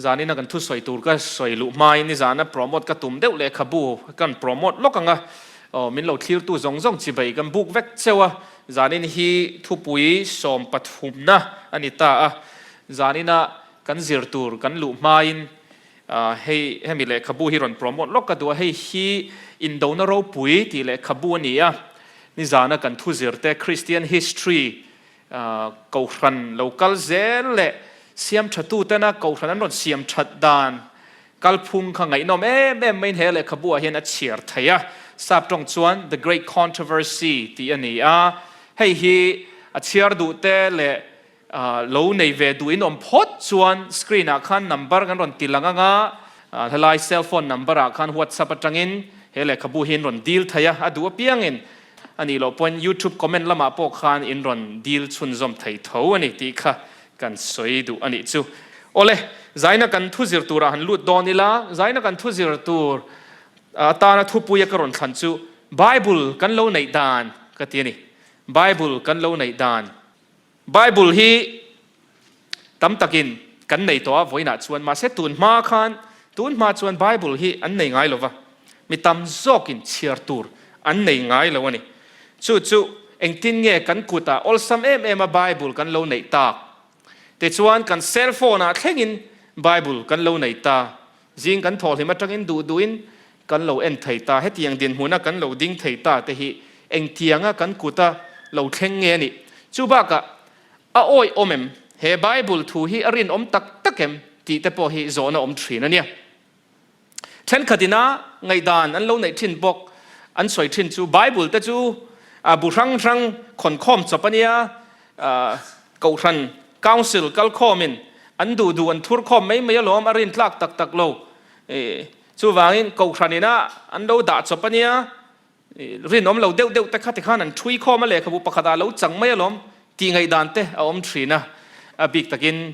Zanina kan thusawi tur ka sawi luh hmain nizana promote ka tum deuh lehkhabu kan promote lawk ang a, aw min lo thlirtu zawng zawng chibai kan buk vek cheu a, zanin hi thupui sawm pathumna a ni ta a, zanina kan zir tur kan luh hmain hei hemi lehkhabu hi rawn promote lawk ka duh a, hei hi Indona Ropui tih lehkhabu a ni a, nizana kan thu zirte Christian History Kohhran lo kal zel leh siam thatutena Kohhran an rawn siam that dan kalphung kha ngaihnawm em em maiin he lehkhabu ah hian a chhiar thei a. Sap tawng chuan The Great Controversy tih a ni a. Hei hi a chhiar duh te leh lo nei ve duh in awm phawt chuan screen ah khan number kan rawn ti lang ang a, helai cell phone number ah khan WhatsApp atangin he lehkhabu hi in rawn deal thei a, a duh apiangin A nih loh pawhin YouTube comment lamah pawh khan in rawn dil chhunzawm thei tho a ni tih kha kan sawi duh a nih chu. Awle, zaina kan thu zir turah han lut dawn ila, zaina kan thu zir tur atana thupuia ka rawn thlan chu Bible kan lo neih dan ka ti a ni. Bible kan lo neih dan. Bible hi tam takin kan nei tawh a vawiinah chuan, mahse tun hma khan, tun hma chuan Bible hi an nei ngai lo va, mi tam zawkin chhiar tur an nei ngai lo a ni. Chu chu engtin nge kan kutah awlsam em em a Bible kan lo neih tak? Tichuan kan cell phone ah thlengin Bible kan lo nei ta, zing kan thawhhlim atangin duh duhin kan lo en thei ta, hetiang dinhmuna kan lo ding thei ta te hi engtianga kan kuta lo thleng nge a nih? Chu bakah a awih awm em? He Bible thu hi a rinawm tak tak em? tih te pawh hi zawhna awm thin a nia. Thenkhat ina ngaihdan an lo neih thin bawk, an sawi thin chu Bible te chu bu hrang hrang khawnkhawm chawp a nia, Kohhran Council kalkhawmin an duh duh an thurkhawm mai mai alawm, a rintlak tak tak lo. Chuvangin Kohhran ina an lo dah chawp a nia, rinawm lo deuh deuh te kha tikhan an ṭhui khawm a, lehkhabu pakhatah a lo chang mai alawm tih ngaihdan te a awm ṭhin a. A bik takin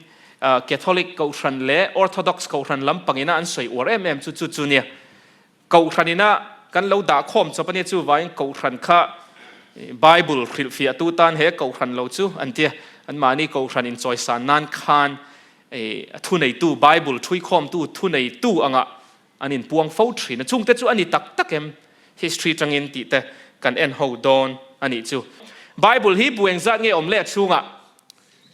Catholic Kohhran leh Orthodox Kohhran lampang ina an sawi uar em em chu chu chu nia. Kohhran ina kan lo dah khawm chawp a nia, chuvangin Kohhran kha Bible hrilhfiahtu tan he Kohhran lo chu an tia, anmahni Kohhran inchawisan nan khan A thuneitu, Bible ṭhuikhawmtu thuneitu anga an inpuang fo ṭhin a, chungte chu a ni tak tak em? History ṭangin tih te kan en ho dawn a nih chu. Bible hi bu engzat nge awm leh a chhungah?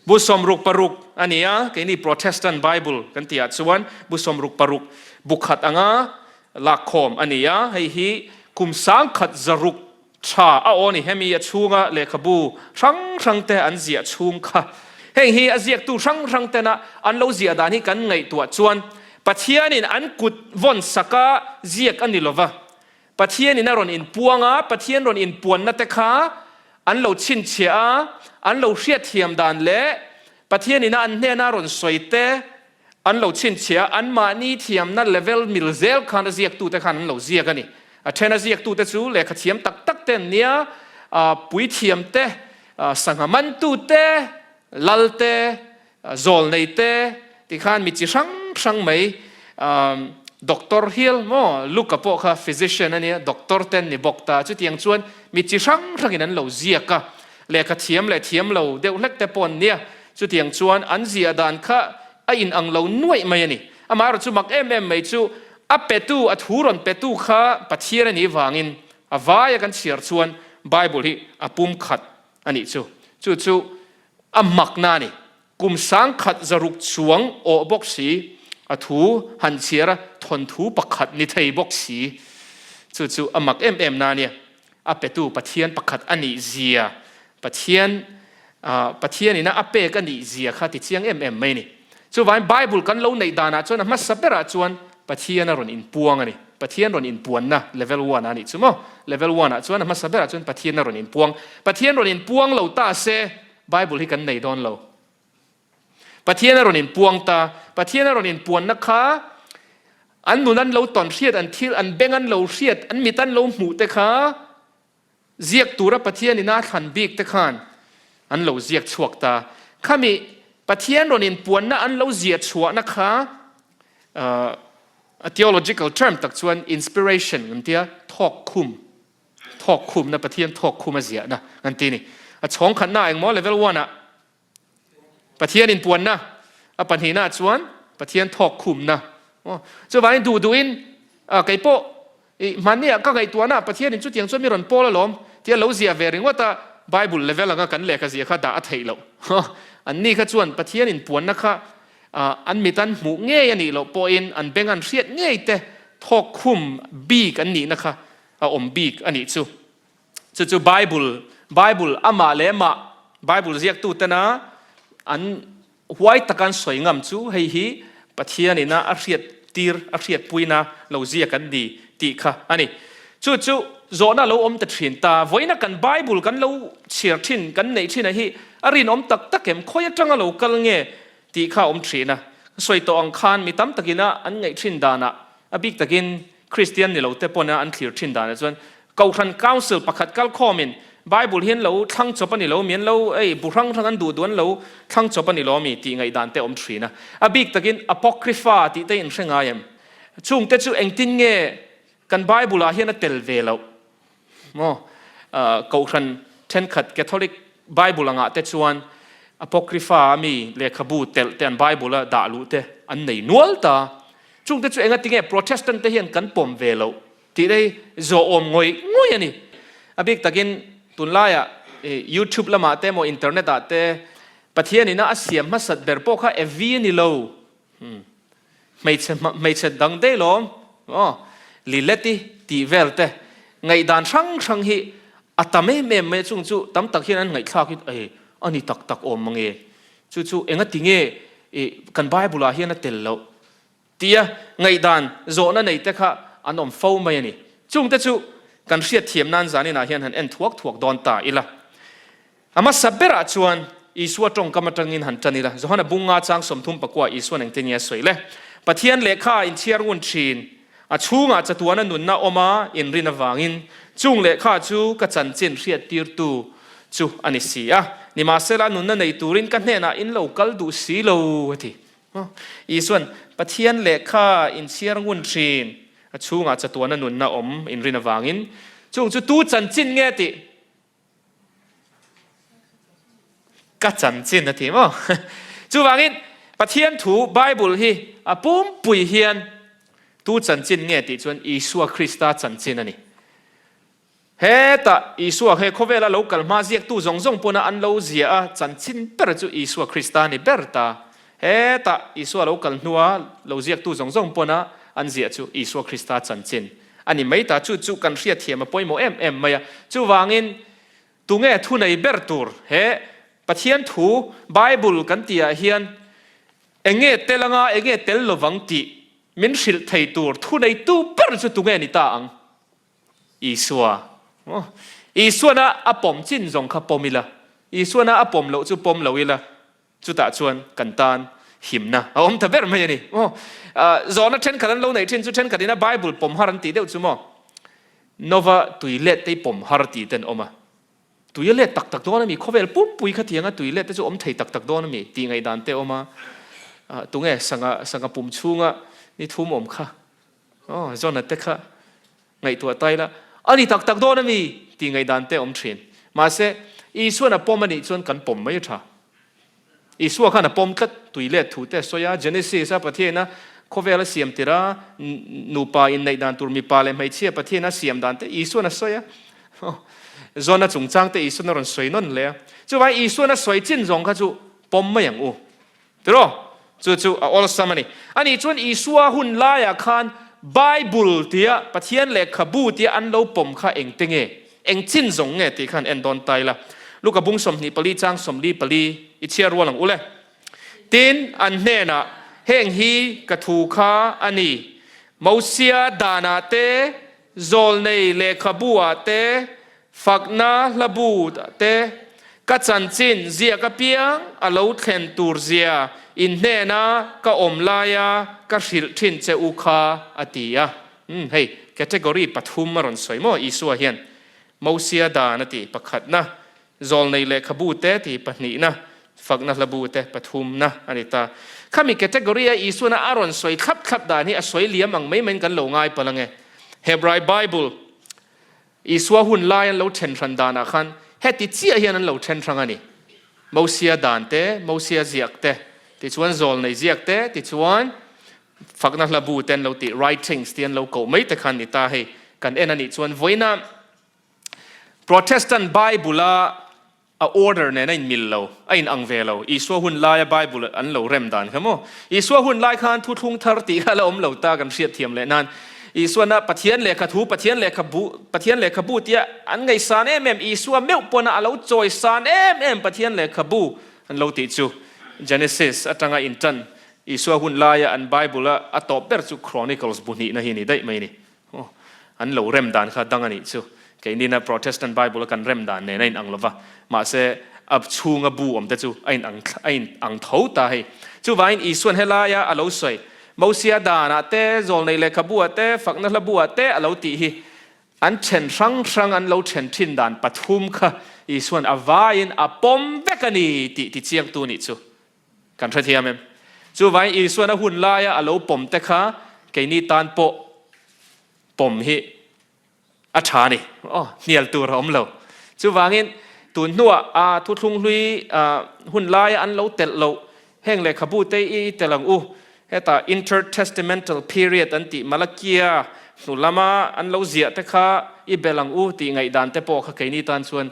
Bu 66 a ni a, keini Protestant Bible kan tihah chuan bu 66 bu khat anga lakkhawm a ni a, hei hi kum 1600 Tha a aw ni hemi a chhunga lehkhabu hrang hrang te an ziah chhung kha. Heng hi a ziaktu hrang hrang tena an lo ziah dan hi kan ngaihtuah chuan Pathianin an kut vawn saka ziak a ni lova, Pathianin a rawn inpuang a, Pathian rawn inpuanna te kha an lo chhinchhiah a, an lo hriatthiam dan leh Pathianin a an hnena rawn sawi te An lo chhinchhiah a, anmahni thiamna level mil zel khan a ziaktute khan an lo ziak a ni. A then a ziaktute chu lehkha thiam tak tak te an nia, puithiam te, sangha mantu te, lal te, zawlnei te tikhan mi chi hrang hrang mai, doctor hial maw, Luka pawh kha physician a nia, doctor te an ni bawk ta. Chutiang chuan mi chi hrang hrangin an lo ziak a, lehkha thiam leh thiam lo deuh hlek te pawh an nia. Chutiang chuan an ziah dan kha a inang lo nuaih mai a ni. Amaherawhchu mak em em mai chu a petu, a thu rawn petu kha Pathian a nih vangin a vaia kan chhiar chuan Bible hi a pum khat a nih chu. Chu chu a makna a ni. Kum 1600 chuang awh bawk si, a thu han chhiar a thawnthu pakhat ni thei bawk si. Chu chu a mak em em na a nia. A petu Pathian pakhat a nih zia, Pathian Pathian ina a pek a nih zia kha ti chiang em em mai a ni. Chuvangin Bible kan lo neih danah chuan a hmasa berah chuan Pathian a rawn inpuang a ni. Pathian rawn inpuanna level one ah a nih chu maw? Level one ah chuan a hmasa berah chuan Pathian a rawn inpuang. Pathian rawn inpuang lo ta se Bible hi kan nei dawn lo. Pathian a rawn inpuang ta. Pathian a rawn inpuanna kha an nun an lo tawn hriat, an thil, an beng an lo hriat, an mit an lo hmuh te kha ziak tura Pathian ina a thlan bik te khan an lo ziak chhuak ta. Khami Pathian rawn inpuanna an lo ziah chhuahna kha a theological term tak chuan inspiration an tia, thawk khum, thawk khumna, Pathian thawk khum a ziahna an ti ni. A chhawng khatna engmaw level one ah Pathian inpuanna a pahnihna chuan Pathian thawk khumna. Chuvangin duh duhin kei pawh i hmanni ah ka ngaihtuahna Pathianin chutiang chuan mi rawn pawl alawm tia lo ziah ve ringawt a, Bible level anga kan lehkha ziah kha dah a theih loh. Anni kha chuan Pathianin puanna kha an mit an hmuh ngei a nih loh pawhin an beng an hriat ngei te thawk khum bik an nihna kha a awm bik a nih chu. Chu chu Bible, Bible amah leh amah Bible ziaktu tena an huai taka an sawi ngam chu hei hi Pathian ina a hriat tir, a hriatpuina lo ziak an ni tih kha a ni. Chu chu zawhna lo awm ta thin ta. Vawiina kan Bible kan lo chhiar thin, kan neih thin a hi a rinawm tak tak em? Khawi atanga lo kal nge tih kha a awm thin a. Ka sawi tawh ang khan mi tam takina an ngaih thin danah a bik takin Kristian ni lo te pawn a an thlir thin danah chuan Kohhran Council pakhat kalkhawmin Bible hi an lo thlang chawp a ni lo mi, an lo ei bu hrang hrang an duh duh an lo thlang chawp a ni lo mi tih ngaihdan te a awm thin a. A bik takin Apocrypha tih te in hre ngai em? Chungte chu engtin nge kan Bible ah hian a tel ve loh? Maw? Kohhran thenkhat Catholic Bible angah te chuan Apocrypha a mi lehkhabu telh te an Bible a dah luh te an nei nual ta. Chungte chu enga tinge Protestant te hian kan pawm ve loh tih te hi zawhawm ngawih ngawih a ni. A bik takin tunlaiah YouTube lamah te emaw internet ah te Pathian ina a siam hmasat ber pawh kha Evi a ni lo. Hmeichhe hmeichhe dang daih lawm aw Lileti tih vel te ngaihdan hrang hrang hi a tam em em mai a chung chu tam tak hian an ngaihthlak hi ei a ni tak tak awm mange chu chu enga ti nge i kan Bible ah hian a tel loh tia ngaihdan zawhna nei te kha an awm fo mai a ni chung te chu kan hriatthiam nan zanin ah hian han en thuak thuak dawn ta ila. A hmasa berah chuan Isua tawngkam atangin han tan ila, Johana bunga chang 34 Isuan engtin nge a sawi le? Pathian lehkha a inchhiar ngun thin, a chhungah chatuana nunna awm a inrin avangin chung lehkha chu ka chanchin hriattirtu chu a ni si a, nimahsela nunna nei turin ka hnenah in lo kal duh si lo, a ti. Isuan Pathian lehkha inchhiar ngun thin, a chhungah chatuana nunna awm inrin avangin chung chu tu chanchin nge tih? Ka chanchin a ti maw? Chuvangin Pathian thu Bible hi a pumpui hian tu chanchin nge tih chuan Isua Krista chanchin a ni. Hetah Isua he khawvela lo kal hma ziaktu zawng zawng pawna an lo zia a chanchin ber chu Isua Krista a ni ber ta. Hetah Isua lo kal hnua lo ziaktu zawng zawng pawna an ziah chu Isua Krista chanchin a ni mai ta. Chu chu kan hriatthiam a pawimawh em em mai a. Chuvangin tunge thunei ber tur he Pathian thu Bible kan tihah hian enge tel anga enge tel lovang tih min hrilh thei tur thuneitu ber chu tunge ni ta ang? Isua. Isuana a pawm chin zawng kha pawm ila, Isuana a pawm loh chu pawm lo ila. Chutah chuan kan tan himna a awm ta ber mai a ni. Aw, zawhna thenkhat an lo neih thin chu thenkhat ina Bible pawm har an tih deuh chu maw? Nova tui let te hi pawm har tih te an awm a. Tui a let tak tak dawn a mi? Khawvel pumpui khatianga tui let te chu awm thei tak tak dawn a mi? Tih ngaihdan te a awm a. Tunge sangha sangha pum chhunga ni thum awm kha? Aw, John-a te kha Ngaihtuah ta ila, a ni tak tak dawn a mi? tih ngaihdan te a awm thin. Mahse, Isua'n a pawm a nih chuan kan pawm mai a tha. Isua khan a pawm tlat, tui let thu te a sawi a, Genesis a Pathiaina khawvel a siam tir a, nupa inneih dan tur mipa leh hmeichhia Pathiaina a siam dan te Isua'n a sawi a. Jona chungchang te Isua'n a rawn sawi nawn hle a. Chuvangin Isua'n a sawi chin zawng kha chu pawm mai ang u. Tiraw? Chu chu a awlsam a ni. Ani chuan Isua hun laiah khan Bible tia Pathian lehkhabu tia an lo pawm kha engte nge, eng chin zawng nge tih khan en dawn ta ila. Luka bung 24 chang 44 i chhiar rual ang ule. Tin, an hnenah, Heng hi ka thu kha a ni, Mosia danah te, Zawlnei lehkhabu-ah te, Fakna hlabu te, ka chanchin ziak apiang a lo thlen tur zia in hnena ka awm laia ka hrilh thin che u kha, a ti a. Umm, hei category pathum a rawn sawi maw Isua hian. Mosia dan a ti pakhatna, Zawlnei lehkhabu te ti pahnihna, fakna hlabu te pathumna a ni ta. Khami category a Isuana a rawn sawi thlap thlap dan hi a sawi liam ang mai maiin kan lo ngai palh ange. Hebrai Bible Isua hun lai an lo then hran danah khan heti chiah hian an lo then hrang a ni. Mosia dan te, Mosia ziak te. Tichuan zawlnei ziak te, tichuan fakna hla bu te an lo tih, writings tih an lo koh mai te khan ni ta hei kan en a nih chuan vawiina Protestant Bible a a order nen a inmil lo, a inang ve lo. Isua hun laia Bible an lo rem dan kha maw? Isua hun lai khan thuthlung thar tih kha a la awm lo ta kan hriatthiam leh nan. Isuana Pathian lehkha thu, Pathian lehkha bu, Pathian lehkha bu tia an ngaihsan em em, Isua meuh pawna a lo chawisan em em Pathian lehkha bu an lo tih chu Genesis atanga intan Isua hun laia an Bible a a tawp ber chu Chronicles bu hnihna hi a ni daih mai a ni. Aw, an lo rem dan kha dang a nih chu. Keinina Protestant Bible a kan rem dan nen a inang lo va, mahse a chhunga bu awm te chu a inang a inang tho ta hei. Chuvangin Isuan helaia a lo sawi, Mosia danah te, zawlnei lehkhabu ah te, fakna hlabu ah te a lo tih hi an then hrang hrang an lo then thin dan pathum kha Isuan a vaiin a pawm vek a ni tih tichiangtu nih chu. Kan hrethiam em? Chuvangin Isuan a hun laia a lo pawm te kha keini tan pawh pawm hi a tha a ni. Aw, hnial tur a awm lo. Chuvangin tun hnuah a thuthlung hlui hun laia an lo telh loh heng lehkhabu te i telh ang u. Heta intertestamental period an tih Malakia hnu lama an lo ziah te kha i belh ang u tih ngaihdan te pawh kha keini tan chuan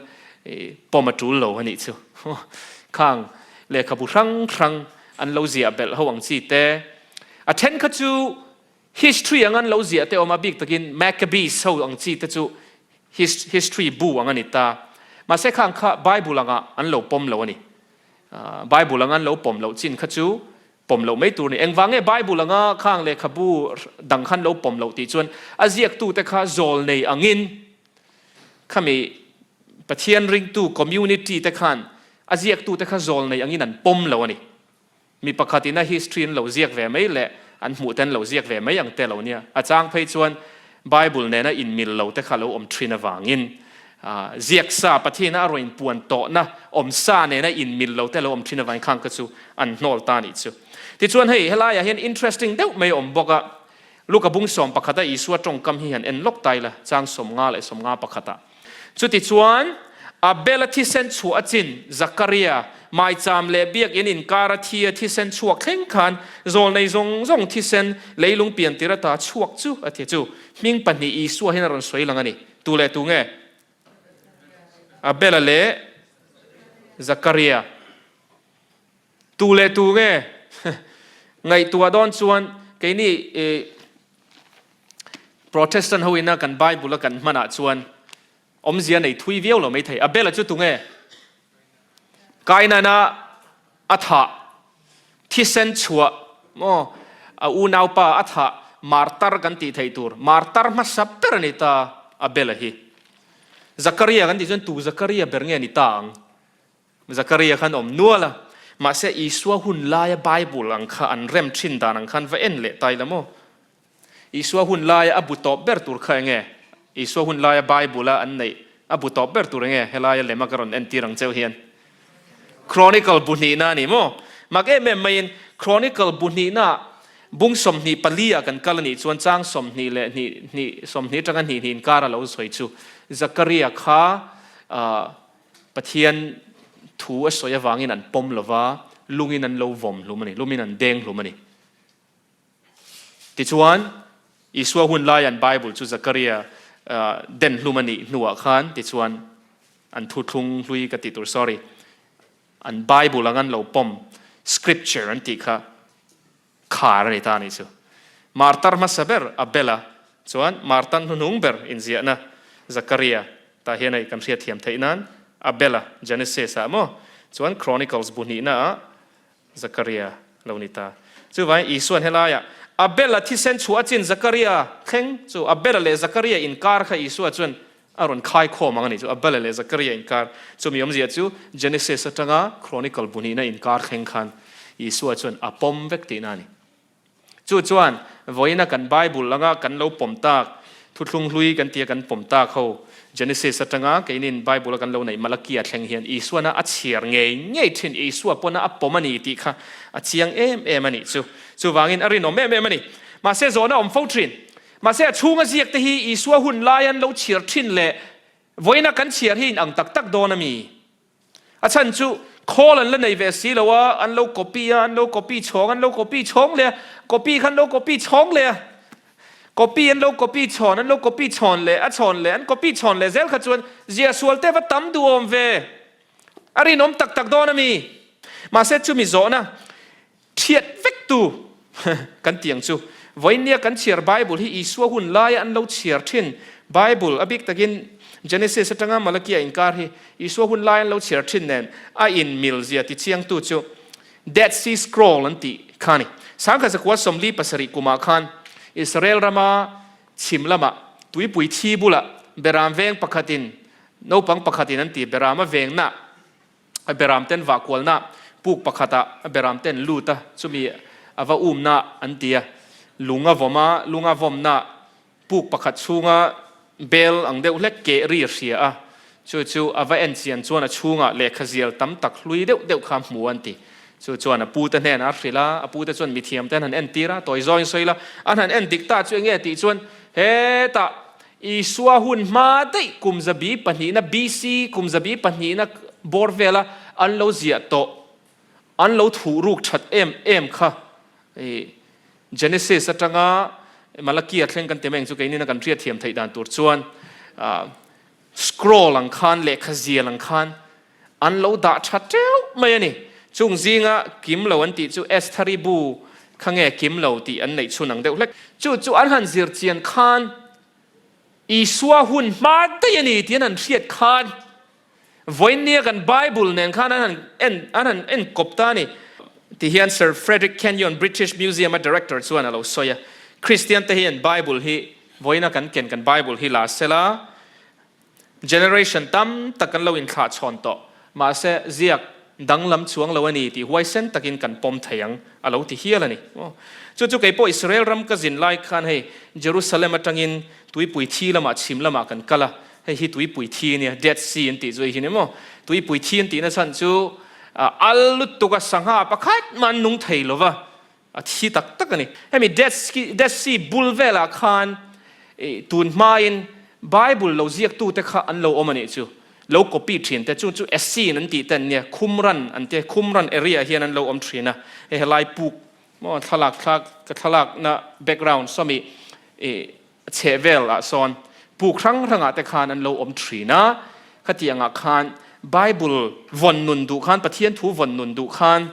pawm a tul lo a nih chu. Khang lehkhabu hrang hrang an lo ziah belh ho ang chi te. A then kha chu history ang an lo ziah te awm a, bik takin Maccabees ho ang chi te chu history bu ang a ni ta. Mahse khang kha Bible angah an lo pawm lo a ni. Bible anga an lo pawm loh chin kha chu pawm loh mai tur a ni. Engvang nge Bible anga khang lehkhabu dang khan lo pawm loh tih chuan a ziaktute kha zawl nei angin khami Pathian ringtu community te khan a ziaktute kha zawl nei angin an pawm lo a ni. Mi pakhatin a history an lo ziak ve mai leh an hmuh te an lo ziak ve mai ang te lo nia. A chang phei chuan Bible nena inmil lo te kha lo awm thin avangin ziak sa Pathiana a rawn inpuan tawhna awm sa nena inmil lo te lo awm thin avangin khang kha chu an hnawl ta nih chu. Tichuan hei helaiah hian interesting deuh mai a awm bawk a, Luka bung sawm pakhata Isua tawngkam hi han en lawk ta ila, chang 50 leh 51 ah. Chutichuan, Abel-a thisen chhuah a chin, Zakaria, maicham leh biakinn inkara thi a thisen chhuak thleng khan zawlnei zawng zawng thisen leilung pian tir ata chhuak chu a ti chu. Hming pahnih Isua hian a rawn sawi lang a ni. Tu leh tu nge? Abel-a leh Zakaria. Tu leh tu nge? Ngaihtuah dawn chuan keini Protestant ho ina kan Bible a kan hmanah chuan awmzia nei thui viau lo maithei. Abel-a chu tunge? Kainana a thah, thisen chhuah maw, a unaupa a thah, martar kan tih theih tur, martar hmasa ber a ni ta Abel-a hi. Zakaria kan tih chuan tu Zakaria ber nge ni ta ang? Zakaria khan awm nual a, mahse Isua hun laia Bible ang kha an rem thin dan ang khan va en leh ta ila maw? Isua hun laia a bu tawp ber tur kha enge? Isua hun laia Bible a an neih a bu tawp ber tur enge? Helaia lema ka rawn entir ang cheu hian Chronicle bu hnihna a ni maw? Mak em em maiin Chronicle bu hnihna bung 24 ah kan kal a nih chuan chang 20 leh hnih hnih 20 atanga hnih hnih inkar a lo sawi chu Zakaria kha ah Pathian thu a sawi avangin an pawm lo va, lungin an lo vawm hlum a ni, lumin an deng hlum a ni. Tichuan, Isua hun lai an Bible chu Zakaria den hlum a nih hnuah khan tichuan an thuthlung hlui ka tih tur, sorry, an Bible ang an lo pawm, scripture an tih kha Khar a ni ta a nih chu. Martar hmasa ber Abel-a chuan Martar hnuhnung ber inziahna Zakaria tah hian hei kan hriatthiam theih nan Abel-a Genesis-ah maw chuan Chronicles bu hnihna-ah Zakaria lo ni ta. Chuvangin Isua'n helaiah Abel-a thisen chhuah a chin Zakaria thleng chu Abel-a leh Zakaria inkar kha Isua chuan A rawn khai khawm ang a nih chu, Abel leh Zakaria inkar. Chumi awmzia chu Genesis atanga Chronicle bu hnihna inkar thleng khan Isua chuan a pawm vek tihna a ni. Chu chuan vawiina kan Bible anga kan lo pawm tak, thuthlung hlui kan tia kan pawm tak ho, Genesis atanga keinin Bible a kan lo neih Malakia thleng hian Isuana a chhiar ngei ngei thin, Isua pawna a pawm a ni tih kha a chiang em em a nih chu. Chuvangin a rinawm em em a ni. Mahse zawhna awm fo thin. Mahse a chhunga ziak te hi Isua hun lai an lo chhiar thin leh vawiina kan chhiar hi inang tak tak dawn a mi? A chhan chu Khawl an la nei ve si lo a, an lo copy a, an lo copy chhawng, an lo copy chhawng leh a, copy kha an lo copy chhawng leh a, copy an lo copy chhawn, an lo copy chhawn leh a chhawn leh, an copy chhawn leh zel kha chuan zia sual te va tam duhawm ve. A rinawm tak tak dawn a mi? Mahse chumi zawhna Thiat vektu kan ti ang chu. Vawinia kan chhiar Bible hi Isua hun laia an lo chhiar thin Bible, a bik takin Genesis atanga Malakia inkar hi Isua hun laia an lo chhiar thin nen a inmil zia tichiangtu chu Dead Sea Scroll an tih kha a ni. Sangkhat zakua 47 kumah khan Israel rama chhim lamah tuipui thi bulah beram veng pakhatin naupang pakhatin an ti beram a vengna A beram ten vah kualna puk pakhatah a beram ten lut a, chumi a va umna an ti a. Lung a vawm a, lung a vawmna puk pakhat chhunga bel ang deuh hlek keh ri a hria a, chu chu a va en chian chuan a chhungah lehkha zial tam tak hlui deuh deuh kha a hmu an ti. Chu chuan a pute hnenah a hrilh a, a pute chuan mithiam te an han entir a, tawi zawngin sawi la, an han en dik ta chu enge tih chuan hetah Isua hun hma daih kum zabi pahnihna BC kum zabi pahnihna bawr vela an lo ziah tawh, an lo thuh ruk that em em kha Genesis atanga Malakia thleng kan ti mai ang chu keinin a kan hriatthiam theih dan tur chuan scroll ang khan lehkha zial ang khan An lo dah tha teuh mai a ni. Chung zinga kim lo an tih chu Estheri bu kha nge kim lo tih an neih chhun ang deuh hlek. Chu chu an han zir chian khan Isua hun hma daih a ni tih an han hriat khan vawiinnia kan Bible nen khan an han en an han en kawp ta a ni. Ti hian Sir Frederick Kenyon British Museum a director chuan a lo sawi a, Kristian te hian Bible hi vawiina kan ken kan Bible hi la sela, Generation tam tak kan lo inthlah chhawn tawh, mahse ziak danglam chuang lo a ni tih huaisen takin kan pawm thei ang, a lo ti hial a ni. Chu chu kei pawh Israel ram ka zin lai khan hei Jerusalem atangin tuipui thi lamah chhim lamah kan kal a, hei hi tuipui thi a nia, Dead Sea an tih chu hei hi ni maw? Tuipui thi an tihna chhan chu al lutuk a sangha pakhat mah an nung thei lo va, A thi tak tak a ni. Hemi Dead Sea bul velah khan tun hmain Bible lo ziaktute kha an lo awm a nih chu. Lo copy thin te, chu chu Essene an tih te an nia, Qumran an tia, Qumran area ah hian an lo awm thin a. Hei helai puk maw thlalak thlak ka thlalakna background sawmi chhehvel ah sawn puk hrang hrang ah te khan an lo awm thin a, khatiang ah khan Bible vawn nun duh khan, Pathian thu vawn nun duh khan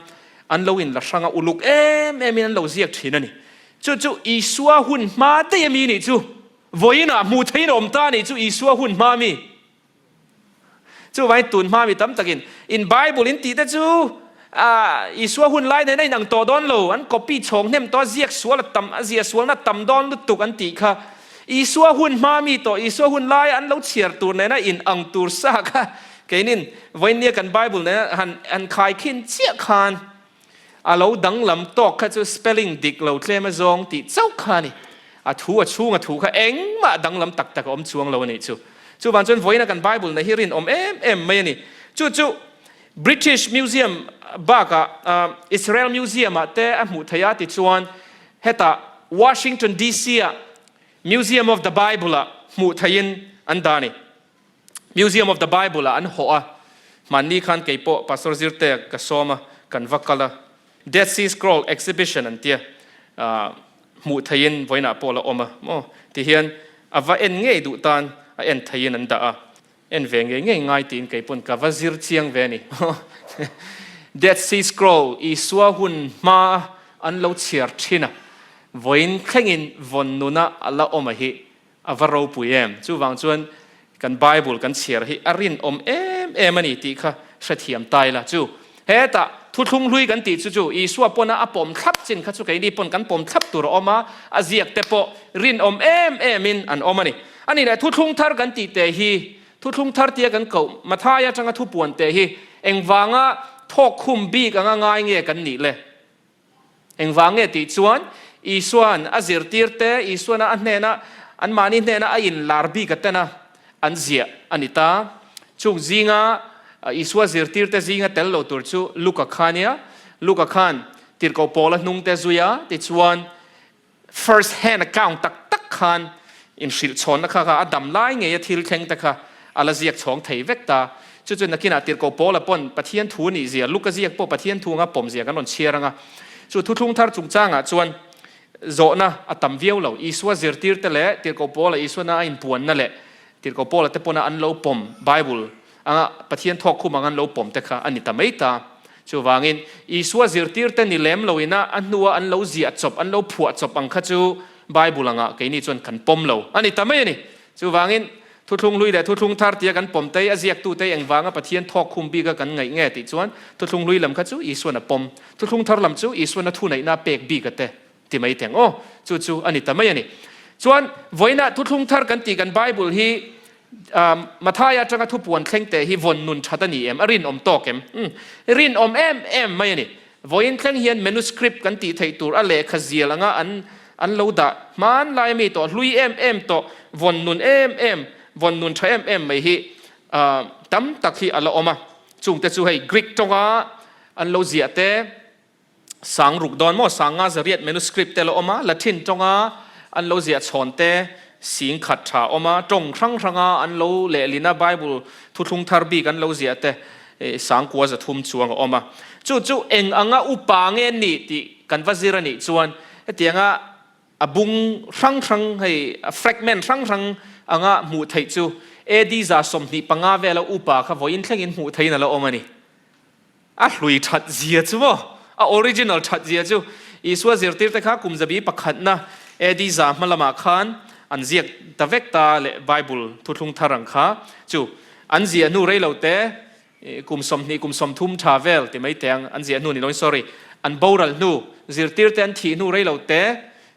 an lo in la hrang a, uluk em em in an lo ziak thin a ni. Chu chu Isua hun hma daih a mi nih chu, vawiin ah hmuh theihin a awm ta nih chu Isua hun hma mi. Chuvangin tun hma mi tam takin in Bible in tih te chu Isua hun lai nen a inang tawh dawn lo, an copy chhawng hnem tawh a, ziak sual a tam, a zia sualna tam dawn lutuk an tih kha. Isua hun hma mi tawh, Isua hun laia an lo chhiar tur nena inang tur sa kha keinin vawinia kan Bible nena han han khaikhin chiah khan A lo danglam tawk kha chu spelling dik lo tlem a zawng tih chauh kha a ni. A thu a chhung a thu kha engmah danglam tak tak a awm chuang lo a nih chu. Chuvang chuan vawiina kan Bible na hi rinawm em em mai a ni. Chu chu British Museum bakah Israel Museum ah te a hmuh theih a tichuan hetah Washington DC ah Museum of the Bible ah hmuh theihin an dah a ni. Museum of the Bible ah an hawh a, hmanni khan kei pawh Pastor Zirtea ka sawm a, kan va kal a, Dead Sea Scroll Exhibition an tia, hmuh theihin vawiinah pawh la awm a maw ti hian a va en ngei duh tan a en theihin an dah a, en ve ngei ngei ngai tiin kei pawn ka va zir chiang ve a ni. Dead Sea Scroll Isua hun hma an lo chhiar thin a, vawiin thlengin vawn nuna a la awm a hi A va ropui em? Chuvang chuan kan Bible kan chhiar hi a rinawm em em a ni tih kha hrethiam ta ila. Chu hetah thuthlung hlui kan tih chu chu Isua pawna a pawm thlap chin kha chu keini pawn kan pawm thlap tur a awm a, a ziak te pawh rinawm em emin an awm a ni. A nih leh thuthlung thar kan tih te hi, thuthlung thar tia kan koh Matthai atanga thupuan te hi engvanga thawkkhum bik anga ngai nge kan nih le? Engvang nge tih chuan Isua'n a zirtirte Isuana a hnena anmahni hnena a inlar bik a tena an ziah a ni ta. Chung zinga Isua zirtirte zinga tel lo tur chu Luka kha a nia. Luka khan tirhkoh Paula hnungte zui a, tichuan First hand account tak tak khan inhrilh chhawnna kha kha a dam lai ngeia thil thleng te kha a la ziak chhawng thei vek ta. Chu chu nakinah Tirhkoh Paula pawn Pathian thu nih zia, Luka ziak pawh Pathian thu anga pawm zia kan rawn chhiar ang a. Chu thuthlung thar chungchangah chuan zawhna a tam viau lo. Isua zirtirte leh Tirhkoh Paula Isuana a inpuanna leh Tirhkoh Paula te pawna an lo pawm Bible anga Pathian thawk khum ang an lo pawm te kha a ni ta mai ta. Chuvangin, Isua zirtirte ni lem loina a hnua an lo ziah chawp, an lo phuah chawp ang kha chu Bible angah keini chuan kan pawm lo a ni ta mai a ni. Chuvangin, Thuthlung hlui leh Thuthlung thar tia kan pawm te, a ziaktute engvanga Pathian thawk khum bika kan ngaih nge tih chuan Thuthlung hlui lam kha chu Isuan a pawm, Thuthlung thar lam chu Isuan a thuneihna a pek bika te ti mai teng aw. Chu chu a ni ta mai a ni. Chuan, vawiinah Thuthlung thar kan tih kan Bible hi Mathaia atanga thupuan thleng teh hi vawn nun that a ni em? A rinawm tawk em? Umm, rinawm em em mai a ni. Vawiin thleng hian manuscript kan tih theih tur a lehkha zial anga an an lo dah hman lai ami tawh, hlui em em tawh, vawn nun em em, vawn nun tha em em mai hi tam tak hi a la awm a. Chungte chu hei Greek tawnga an lo ziah te, Sang ruk dawn maw? Sang nga zariat manuscript te la awm a, Latin tawnga an lo ziah chhawn te sing khat tha awm a, tawng hrang hranga an lo lehlin a Bible thuthlung thar bik an lo ziah te sang kua 300 chuang a awm a. Chu chu eng anga upa nge nih tih kan va zir a nih chuan hetianga a bung hrang hrang hei a fragment hrang hrang anga hmuh theih chu AD 25 vela upa kha vawiin thlengin hmuh theihin a la awm a ni. A hlui that zia chu maw? A original that zia chu Isua zirtirte kha kum zabi pakhatna AD za hma lamah khan an ziak ta vek ta leh Bible thuthlung thar ang kha chu an ziah hnu rei lo te kum 20 kum 30 tha vel ti mai teh ang an ziah hnu ni loin sorry an boral hnu zirtirte an thih hnu rei lo te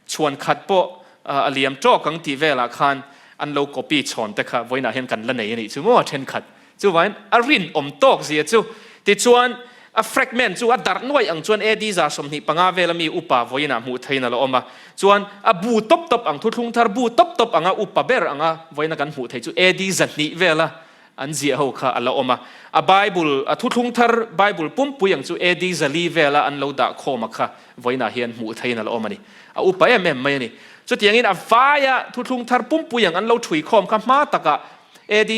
Chhuan khat pawh a liam tawk ang tih velah khan an lo copy chhawn te kha vawiinah hian kan la nei a nih chu maw a thenkhat. Chuvangin a rinawm tawk zia chu tichuan a fragment chu a darh nuaih ang chuan AD 25 vela mi upa vawiinah hmuh theihin a la awm a. Chuan a bu tawp tawp ang thuthlung thar bu tawp tawp anga upa ber anga vawiina kan hmuh theih chu AD 200 vela An ziah ho kha a la awm a. A Bible, a thuthlung thar Bible pumpui ang chu AD 400 vela an lo dah khawm a kha vawiinah hian hmuh theihin a la awm a ni. A upa em em mai a ni. Chutiangin a vaia thuthlung thar pumpui ang an lo thui khawm kha hma takah AD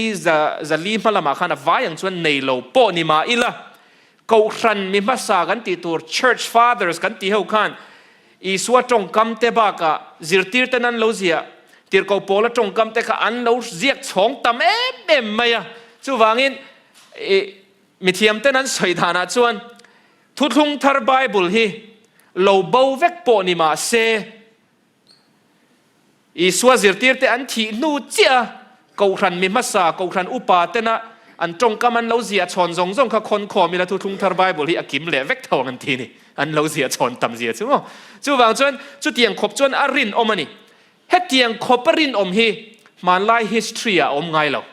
400 hma lamah khan a vai ang chuan nei lo pawh ni mah ila Kohhran mi hmasa kan tih tur Church Fathers kan tih ho khan Isua tawngkam te bakah zirtir ten an lo ziah, Tirhkoh Paula tawngkam te kha an lo ziak chhawng tam em em mai a. Chuvangin i mithiam ten an sawi danah chuan Thuthlung Thar Bible hi lo bo vek pawh ni mah se, Isua zirtirte an thih hnu chiah a, Kohhran mi hmasa, Kohhran upa tena an tawngkam an lo ziah chhawn zawng zawng kha khawn khawm ila Thuthlung Thar Bible hi a kim leh vek tho ang an ti ni. An lo ziah chhawn tam zia chu maw. Chuvang chuan chutiang khawp chuan a rinawm a ni. Hetiang khawp a rinawm hi hmanlai history ah a awm ngai lo.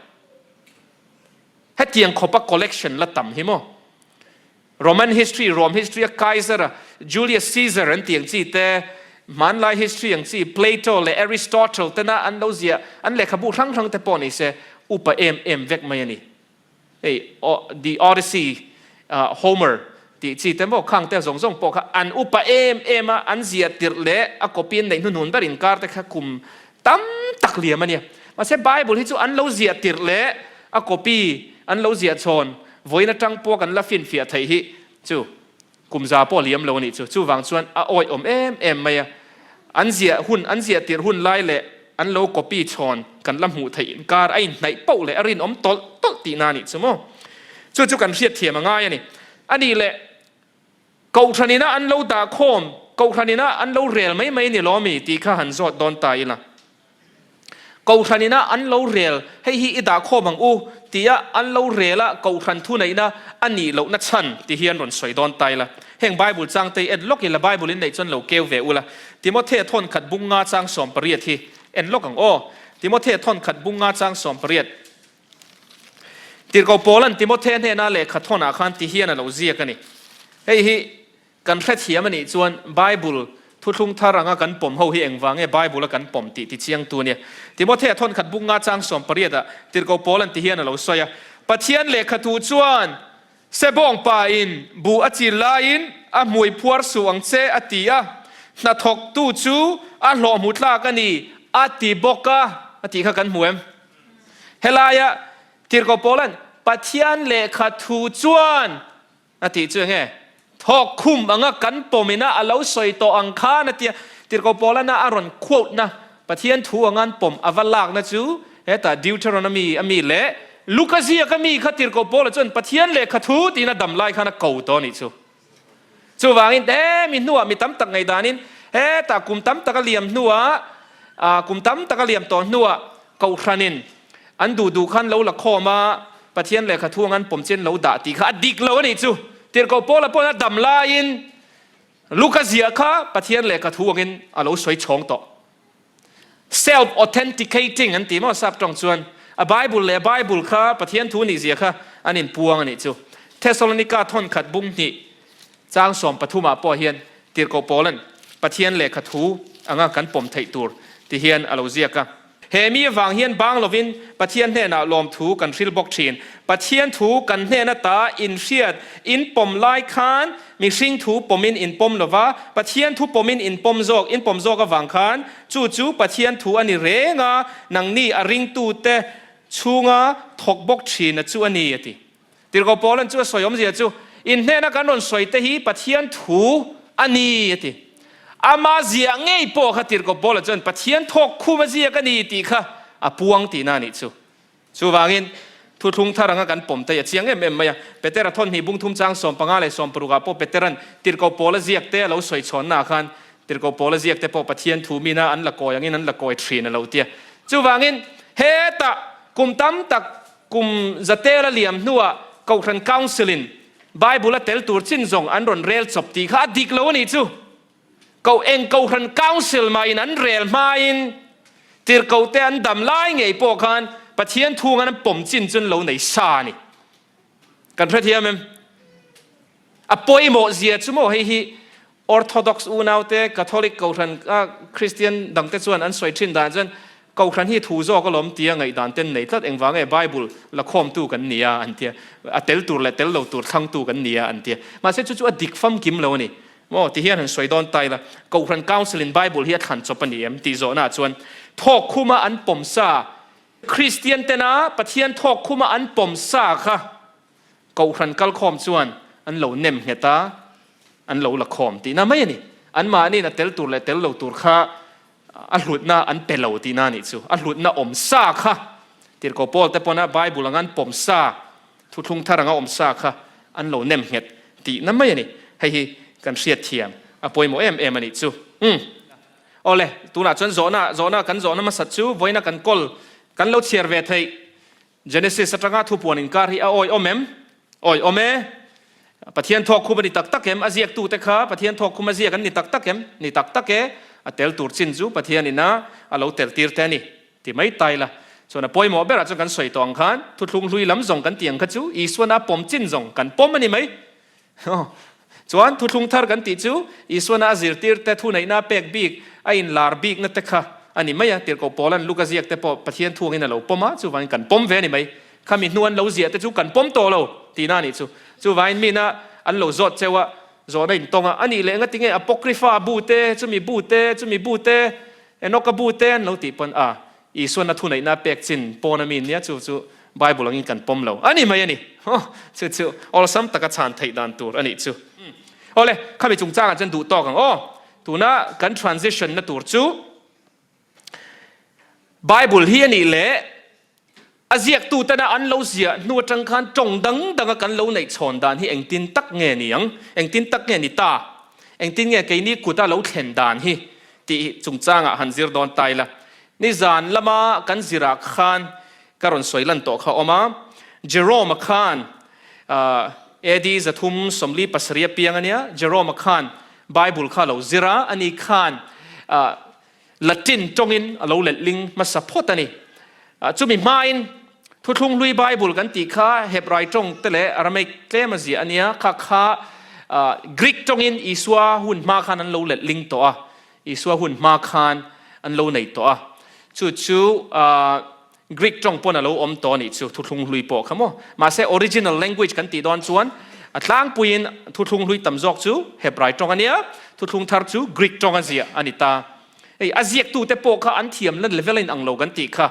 Hetiang khawp a collection la tam hi maw. Roman history, Rome history a Kaiser a Julius Caesar an tih ang chi te, hmanlai history ang chi Plato leh Aristotle tena an lo ziah an lehkhabu hrang hrang te pawh ni se upa em em vek mai a ni. Hei The Odyssey, Homer tih chi te maw khang te zawng zawng pawh kha an upa em em a, an ziah tirh leh a copy an neih hnuhnun ber inkar te kha kum tam tak liam a nia. Mahse Bible hi chu an lo ziah tirh leh a copy an lo ziah chhawn vawiin atang pawh kan la finfiah theih hi chu kum za pawh liam lo a nih chu. Chuvang chuan a awihawm em em mai a. An ziah hun, an ziah tirh hun lai leh an lo copy chhawn kan la hmuh theih inkar a inhnaih poh leh a rinawm tawlh tawlh tihna a nih chu maw. Chu chu kan hriatthiam a ngai a ni. A nih leh Kohhran ina an lo dah khawm, Kohhran ina an lo rel mai mai ni lawmi tih kha han zawt dawn ta ila. Kohhran ina an lo rel, hei hi i dah khawm ang u tia an lo rel a Kohhran thuneihna a nih lohna chhan ti hian rawn sawi dawn ta ila. Heng Bible changte hi en lawk ila, Bible in neih chuan lo keu ve ula. Timothea thawn khat bung nga chang 18 hi en lawk ang aw. Timothea thawn khat bung nga chang 18. Tirhkoh Paula'n Timothea hnena lehkha thawnah khan ti hian a lo ziak a ni. Hei hi kan hrethiam a nih chuan Bible thuthlung thar anga kan pawm ho hi engvang nge Bible a kan pawm tih tichiangtu a nia. Timothea thawn khat buk nga chang 18 ah Tirhkoh Paula'n ti hian a lo sawi a, Pathian lehkha thu chuan Sebawng pa in buh a chin laiin a hmui phuar suh ang che a ti a, hnathawktu chu a hlawh hmu tlak a ni a ti bawk a, a tih kha kan hmu em? Helaia Tirhkoh Paula'n, Pathian lehkha thu chuan a tih chu enge? Thawk khum anga kan pawmina a lo sawi tawh ang khan a tia. Tirhkoh Paulana a rawn quote na, Pathian thu anga an pawm a va lakna chu hetah Deuteronomy a mi leh Luka ziak a mi kha Tirhkoh Paula chuan Pathian lehkha thu tiin a dam lai khan a ko tawh a nih chu. Chuvangin he mi hnuah mi tam tak ngaihdanin hetah kum tam tak a liam hnuah kum tam tak a liam tawh hnuah Kohhranin an duh duh khan lo la khawm a, Pathian lehkha thu ang an pawm chin lo dah tih kha a dik lo a nih chu. Tirhkoh Paula pawhin a dam laiin Luka ziah kha Pathian lehkha thu angin a lo sawi chhawng tawh. Self-authenticating an ti maw sap tawng chuan a Bible leh Bible kha Pathian thu nih zia kha an inpuang a nih chu. Thessalonika thawnkhat bung hnih chang 13 ah pawh hian Tirhkoh Paula'n Pathian lehkha thu anga kan pawm theih tur ti hian a lo ziak a. He mi avang hian bang lovin Pathian hnenah lawmthu kan hril bawk thin. Pathian thu kan hnen ata inhriat, inpawm lai khan mihring thu pawmin inpawm lova, Pathian thu pawmin inpawm zawk, inpawm zawk avang khan chu chu Pathian thu a ni reng a, nangni a ringtute chhunga thawk bawk thin a chu a ni, a ti. Tirhkoh Paulan chu a sawi awmzia chu, In hnena kan rawn sawi te hi Pathian thu a ni, a ti. Ama ziah ngei pawh kha Tirhkoh Paula chuan Pathian thawk khum a ziak a ni tih kha a puang tihna a nih chu. Chuvangin, thuthlung thar anga kan pawm te hi a chiang em em mai a. Petera thawnhnih bungthum chang 15 leh 16 ah pawh Petera'n Tirhkoh Paula ziak te a lo sawi chhawnnaah khan Tirhkoh Paula ziak te pawh Pathian thu mina an la kawi angin an la kawi thin a lo ti a. Chuvangin, hetah kum tam tak Kum zatel a liam hnuah Kohhran Council-in Bible a tel tur chin zawng an rawn rel chawp tih kha a dik lo a nih chu. Koh eng Kohhran Council mahin an rel hmain tirhkohte an dam lai ngei pawh khan Pathian thungan an pawm chin chu an lo nei sa a ni. Kan hrethiam em? A pawimawh zia chu maw hei hi Orthodox unaute, Catholic Kohhran a Kristian dangte chuan an sawi thin dan chuan Kohhran hi thu zawk alawm tia ngaihdan ten nei tlat engvang nge Bible la khawmtu kan ni a an tia, a tel tur leh tel lo tur thlangtu kan ni a an tia. Mahse chu chu a dik famkim lo a ni. Maw ti hian han sawi dawn ta ila, Kohhran Council in Bible hi a thlan chawp a ni em tih zawhnaah chuan thawk khuma an pawm sa, Kristian tena Pathian thawk khuma an pawm sa kha Kohhran kalkhawm chuan an lo nem nghet a, an lo la khawm tihna mai a ni. Anmahniin a tel tur leh tel lo tur kha a hlutna an pe lo tihna a nih chu. A hlutna awm sa kha Tirhkoh Paul te pawna Bible anga an pawm sa, thuthlung thar anga awm sa kha an lo nem nghet tihna mai a ni. Hei hi kan hriatthiam a pawimawh em em a nih chu. Umm. Awle, tunah chuan zawhna, zawhna kan zawhna hmasat chu vawiina kan kawl kan lo chhiar ve theih. Genesis atanga thupuan inkar hi a awihawm em? Awihawm e. Pathian thawk khum a ni tak tak em? A ziaktute kha Pathian thawk khum a ziak an ni tak tak em? Ni tak tak e. A tel tur chin chu Pathian ina a lo tel tir te a ni ti mai ta ila. Chuan a pawimawh berah chuan kan sawi tawh ang khan thuthlung hlui lam zawng kan tih ang kha chu Isuana a pawm chin zawng kan pawm a ni mai. Chuan thuthlung thar kan tih chu Isuana a zirtir te thuneihna a pek bik, a inlar bikna te kha a ni mai a, Tirhkoh Paula'n Luka ziak te pawh Pathian thuangin a lo pawm a, chuvangin kan pawm ve a ni mai. Khami hnu an lo ziah te chu kan pawm tawh lo tihna a nih chu. Chuvangin mina an lo zawt cheu a, zawhna intawng a, a nih leh ngatinge Apocrypha bu te, chumi bu te, chumi bu te, Enoka bu te an lo tih pawn a, Isuan a thuneihna a pek chin pawn a mi nia chu chu Bible angin kan pawm lo a ni mai a ni. Chu chu awlsam taka chhan theih dan tur a nih chu. Awle, khami chungchangah chuan duh tawk ang aw. Tuna kan transition na tur chu Bible hi a nih leh a ziaktu tena an lo ziah hnu atang khan tawng dang danga kan lo neih chhawn dan hi engtin tak nge ni ang? Engtin tak nge ni ta? Engtin nge keini kuta lo thlen dan hi? Tih chungchangah han zir dawn ta ila. Nizan lama kan zirah khan ka rawn sawi lan tawh kha awm a, Jerome-a khan AD 347 a piang a nia, Jerome-a khan Bible kha a lo zir a, ani khan Latin tawngin a lo letling hmasa phawt a ni. Chumi hmain Thuthlung hlui Bible kan tih kha Hebrai tawng te leh Aramaic tlem a ziah a nia, kha kha Greek tawngin Isua hun hma khan an lo letling tawh a, Isua hun hma khan an lo nei tawh a, chu chu Greek tawng pawn a lo awm tawh a nih chu, Thuthlung hlui pawh kha maw. Mahse original language kan tih dawn chuan a tlangpuiin Thuthlung hlui tam zawk chu Hebrai tawng a nia, Thuthlung thar chu Greek tawng a ziah a ni ta. Hei a ziaktute pawh kha an thiamna level a inang lo kan tih kha.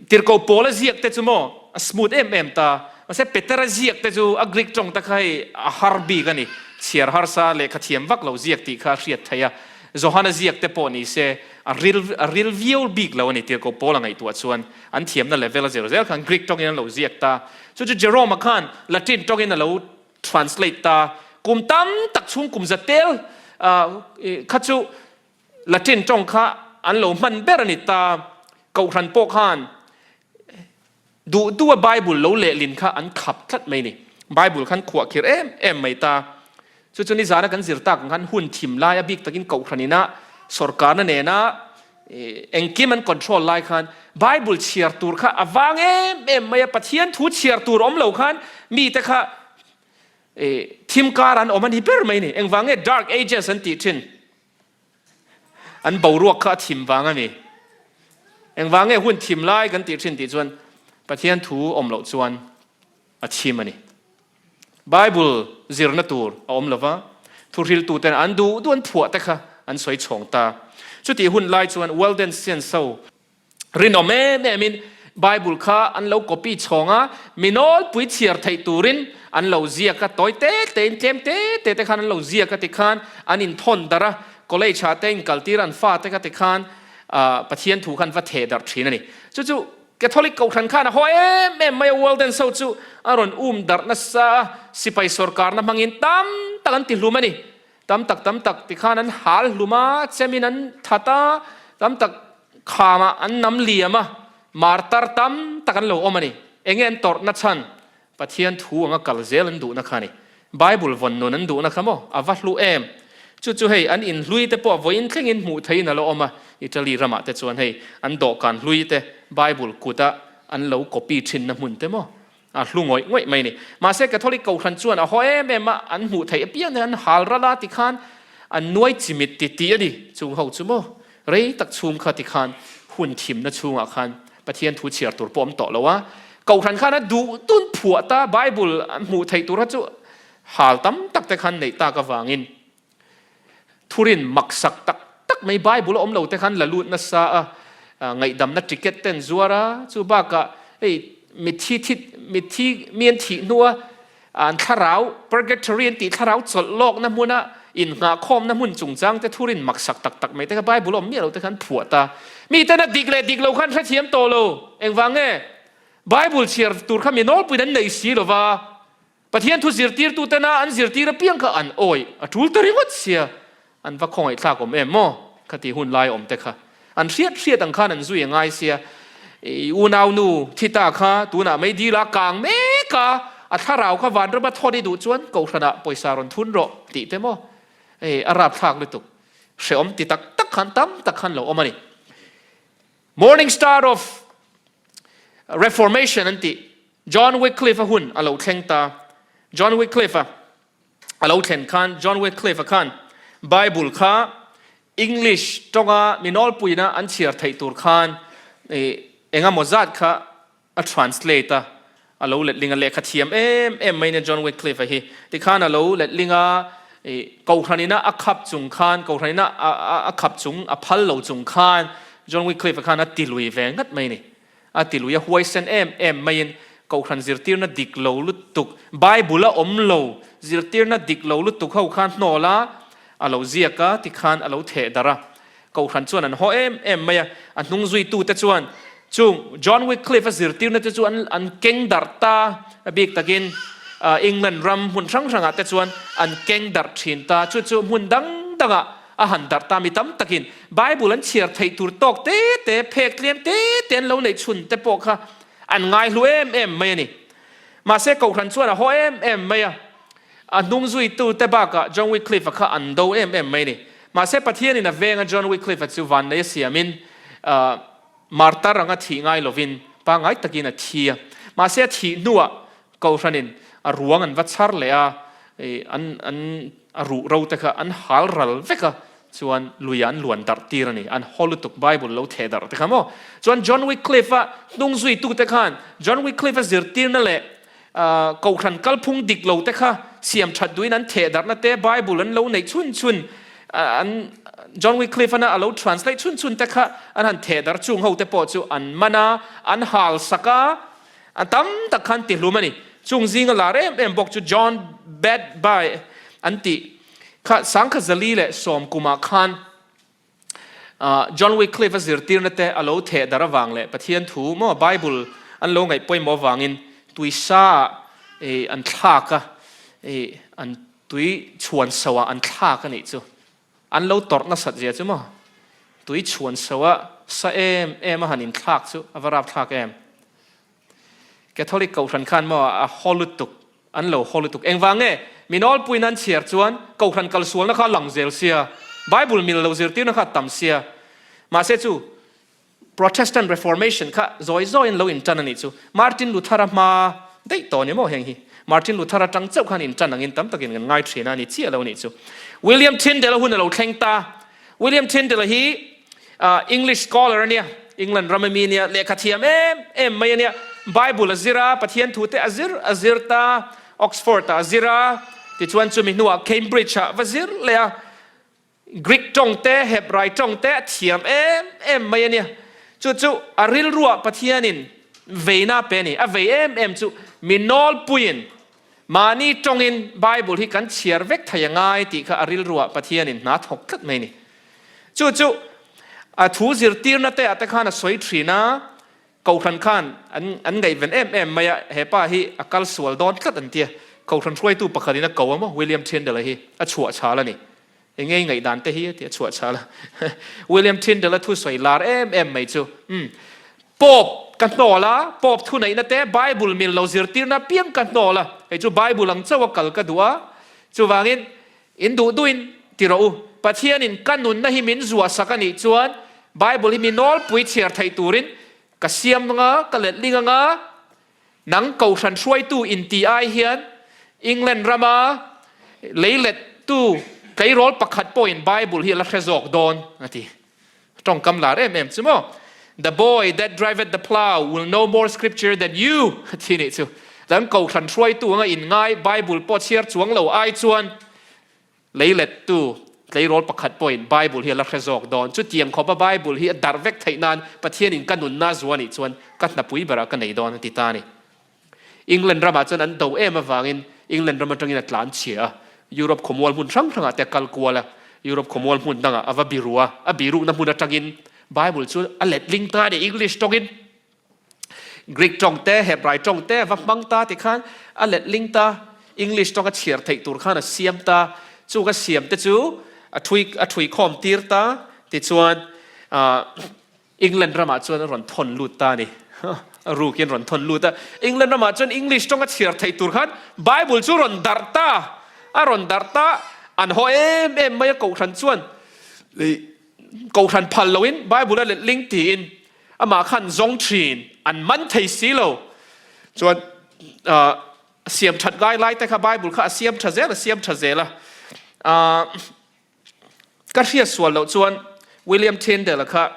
Tirhkoh Paula ziak te chu maw? a smooth em em ta. Mahse Petera ziak te chu a Greek tawng te kha hei a har bik a ni. Chhiar harsa lehkha thiam vak lo ziak tih kha a hriat theih a. Johana ziak te pawh ni se a ril a ril viau bik lo a ni tirhkoh Paula ngaihtuah chuan an thiamna level a zir zel khan Greek tawngin an lo ziak ta. Chu chu Jerome-a khan Latin tawngin a lo translate ta. Kum tam tak chhung kum za tel kha chu Latin tawng kha an lo hman ber a ni ta. Kohhran pawh khan duh duha Bible lo lehlin kha an khap tlat mai ni. Bible khan khuah khir em em mai ta. Chu chu nizana kan zir tak ang khan hun thim lai a bik takin kohhran ina sorkarna nena engkim an control lai khan Bible chhiar tur kha a vang em em mai a. Pathian thu chhiar tur awm lo khan mite kha thim kar an awm a ni ber mai ni. Engvang nge Dark Ages an tih thin? An boruak kha a thim vang a ni. Engvang nge hun thim lai kan tih thin tih chuan Pathian thu awm loh chuan a thim a ni. Bible zirna tur a awm lova, thuhriltuten an duh duh an phuah te kha an sawi chhawng ta. Chutih hun lai chuan Walden Sianso Rinawm em emin Bible kha an lo copy chhawng a, mi nawlpui chhiar theih turin an lo ziak a, tawi te tein tlem te te te khan an lo ziak a tikhan an inthawn darh a, college ah te inkaltir an fate kha tikhan Pathian thu khan va theh darh thin a ni. Chu chu Catholic Kohhran khan a haw em em mai a, Waldenso chu a rawn um darh nasa a, sipai sawrkarna hmangin tam tak an tihlum a ni. Tam tak tam tak tikhan an hal hlum a, chemin an that a, tam tak khamah an nam liam a, martar tam tak an lo awm a ni. Enge an tawrhna chhan? Pathian thu anga kal zel an duhna kha a ni. Bible vawn nun an duhna kha maw? A va hlu em! Chu chu hei an inhlui te pawh vawiin thlengin hmuh theihin a lo awm a, Italy ramah te chuan hei an dawhkan hlui te Bible kuta an lo copy thinna hmun te maw? A hlu ngawih ngawih mai a ni. Mahse Catholic Kohhran chuan a haw em em a, an hmuh theih apiang hian an hal ral a tikhan an nuai chimit ti tih a ni. Chung ho chu maw rei tak chhung kha tikhan hun thimna chhungah khan Pathian thu chhiar tur pawh awm tawh lo a. Kohhran khan a duh dun phuah ta Bible an hmuh theih tur kha chu hal tam tak te khan neih tak avangin Thurin maksak tak tak mai Bible a awm lo te khan la lut nasa a, ngaihdamna ticket te an zuar a, chu bakah hei mitthi thi mitthi mi an thih hnua an thlarau purgatory an tih thlarau chawlh lawkna hmuna innghahkhawmna hmun chungchang te thurin maksak tak tak mai te kha Bible a awm miah lo te khan phuah ta. Miten a dik leh dik lo khan hrethiam tawh lo. Engvang nge? Bible chhiar tur kha mi nawlpuiin an nei si lova. Pathian thu zirtirtutena an zirtir apiang kha an awih a tul ta ringawt sia, an va khawngaihthlak awm em maw? Kha ti hun lai awm te kha an hriat hriat ang khan an zui a ngai sia. I unau nu thi ta kha tunah mei dil a kang mek a, a thlarau kha vanrama thawn i duh chuan kohhranah pawisa rawn thun rawh tih te maw? Hei a rapthlak lutuk. Hrehawm ti tak tak khan tam tak khan lo awm a ni. Morning Star of Reformation an tih John Wycliffe-a hun a lo thleng ta. John Wycliffe-a a lo thlen khan John Wycliffe-a khan Bible kha English tawnga mi nawlpuina an chhiar theih tur khan engemaw zat kha a translate a, a lo letling a, lehkha thiam em em mai nia John Wycliffe-a hi. Tikhan a lo letling a, Kohhranina a khap chung khan, Kohhranina a khap chung, a phal lo chung khan John Wycliffe-a khan a tilui ve ngat mai a ni. A ti lui a huaisen em em maiin Kohhran zirtirna dik lo lutuk, Bible a awm lo zirtirna dik lo lutuk ho khan hnawl a, a lo ziak a tikhan a lo theh darh a. Kohhran chuan an haw em em mai a, a hnung zuitute chuan chung John Wycliffe a zirtirna te chu an an keng darh ta, a bik takin England ram hmun hrang hrangah te chuan an keng darh thin ta, chu chu hmun dang dangah A han darh ta mi tam takin Bible an chhiar theih tur tawk te te, phek tlem te te an lo neih chhun te pawh kha an ngaihlu em em mai a ni. Mahse Kohhran chuan a haw em em mai a, a hnung zuitu te bakah John Wycliffe-a kha an do em em mai a ni. Mahse Pathianin a venga John Wycliffe-a chu vannei a siamin martar anga thih ngai lovin pangngai takin a thi a. Mahse a thih hnuah Kohhranin a ruang an va chhar leh a, an an a ruh ro te kha an hal ral vek a, chuan luiah an luan darh tir a ni. An haw lutuk Bible lo theh darh te kha maw? Chuan John Wycliffe-a hnung zuitu te khan John Wycliffe-a zirtirna leh Kohhran kalphung dik lo te kha siam that duhin an theh darhna te Bible an lo neih chhun chhun an John Wycliffe-ana a lo translate chhun chhun te kha an han theh darh chung ho te pawh chu an man a, an hal sak a. A tam tak khan tihlum a ni. Chung zinga lar em em bawk chu John Badby an tih kha 1410 kumah khan John Wycliffe a zirtirna te a lo theh darh avang leh Pathian thu maw Bible an lo ngaih pawimawh avangin tuisa ah an thlak a, an tui chhuan so ah an thlak a nih chu. An lo tawrh nasat zia chu maw tui chhuan so a sa em em a han inthlak chu a va rapthlak em. Catholic Kohhran khan maw a haw lutuk, an lo haw lutuk. Engvang nge? Mi nawlpuiin an chhiar chuan Kohhran kalsualna kha a lang zel sia, Bible mil lo zirtirna kha a tam sia. Mahse chu Protestant Reformation kha zawi zawiin lo inṭan a nih chu. Martin Luther-a hma daih tawh a ni maw heng hi? Martin Luther aṭang chauh khan inṭan angin tam takin kan ngai ṭhin a, a ni chiah lo a nih chu. William Tyndale-a hun a lo thleng ta. William Tyndale-a hi English scholar a nia, England ram ami a nia, lehkha thiam em em mai a nia. Bible a zir a, Pathian thu te a zir a zir ta, Oxford-ah a zir a, tichuan chumi hnuah Cambridge-ah va zir leh a. Greek tawng te, Hebrai tawng te a thiam em em mai a nia. Chu chu a rilruah Pathianin veina a pe a ni. A vei em em chu mi nawlpuiin mahni tawngin Bible hi kan chhiar vek thei a ngai tih kha a rilruah Pathianin hna thawk tlat mai a ni. Chu chu a thu zirtirna te ah te khan a sawi thin a, Kohhran khan an an ngaihven em em mai a, he pa hi a kal sual dawn tlat an ti a. Kohhran hruaitu pakhatin a ko a maw, William Tyndale-a hi a chhuah chhal a ni. Eng nge i ngaihdan te hi a ti a chhuah chhal a. William Tyndale-a thusawi lar em em mai chu, Umm, Pope ka hnawl a, Pope thuneihna te, Bible mil lo zirtirna apiang ka hnawl a, hei chu Bible ang chauh a kal ka duh a, chuvangin in duh duhin ti rawh u. Pathianin ka nunna hi min zuahsak a nih chuan Bible hi mi nawlpui chhiar theih turin ka siam anga, ka letling anga, nang kohhran hruaitu inti ai hian England rama leilettu tleirawl pakhat pawhin Bible hi a la hre zawk dawn a ti. Tawngkam lar em em chu maw? The boy that driveth the plough will know more scripture than you a ti nih chu. Dang kohhran hruaitu anga inngai Bible pawh chhiar chuang lo ai chuan leilettu tleirawl pakhat pawhin Bible hi a la hre zawk dawn. Chutiang khawpa Bible hi a darh vek theih nan Pathianin ka nunna zuah nih chuan ka hnapui berah ka nei dawn a ti ta a ni. England ramah chuan an do em avangin England ram atangin a tlan chhia a, Europe khawmual hmun hrang hrangah te a kal kual a, Europe khawmual hmun dangah a va biru a, a birukna hmun atangin Bible chu a letling ta a ni, English tawngin. Greek tawng te, Hebrai tawng te a va hmang ta tikhan a letling ta, English tawng a chhiar theih tur khan a siam ta, chu ka siam te chu a thui a thui khawm tir ta, tichuan ah England ramah chuan a rawn thawn lut ta a ni. A rukin rawn thawn lut a. England ramah chuan English tawng a chhiar theih tur khan Bible chu rawn darh ta. A rawn darh ta. An haw em em mai a Kohhran chuan Kohhran phal loin Bible a letling tiin amah khan zawng thin. An man thei si lo. Chuan a siam that ngai lai te kha Bible kha a siam tha zel a siam tha zel a. Ka hriat sual loh chuan William Tyndale-a kha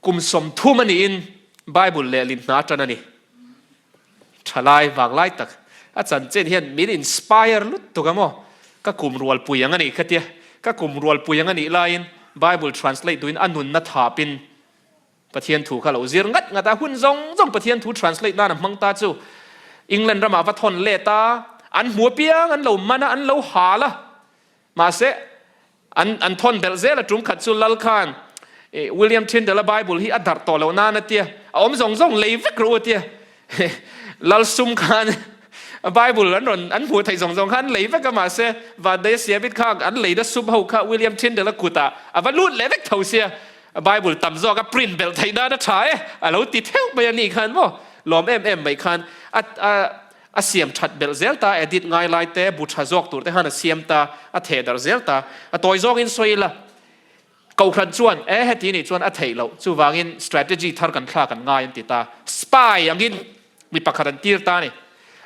kum 30 a niin Bible lehlin hna atan a ni. Thalai vanglai tak a chanchin hian min inspire lutuk a maw? Ka kum rualpui ang a nih kha tia. Ka kum rualpui ang a nih laiin Bible translate duhin a nunna thapin Pathian thu kha lo zir ngat ngat a, hun zawng zawng Pathian thu translate nan a hmang ta chu England ramah va thawn let a, an hmu apiang an lo man a, an lo hal a. Mahse, an an thawn belh zel a, tum khat chu Lal khan William Tyndale-a Bible hi a darh tawh loh nan a tia, a awm zawng zawng lei vek rawh u a tia. Lal sum khan Bible an rawn an hmuh theih zawng zawng kha an lei vek a, mahse Vandaia Siamit kha an leina sum ho kha William Tyndale-a kutah a va lut leh vek tho sia. Bible tam zawk a print belh theih nan a tha e, a lo ti theuh mai a nih khan maw lawm em em mai khan a a A siam that belh zel ta, edit ngai lai te, bu tha zawk tur te khan a siam ta, a theh darh zel ta. A tawi zawngin sawi ila, Kohhran chuan e heti nih chuan a theih loh, chuvangin strategy thar kan thlak an ngai an ti ta. Spy angin mi pakhat an tir ta a ni.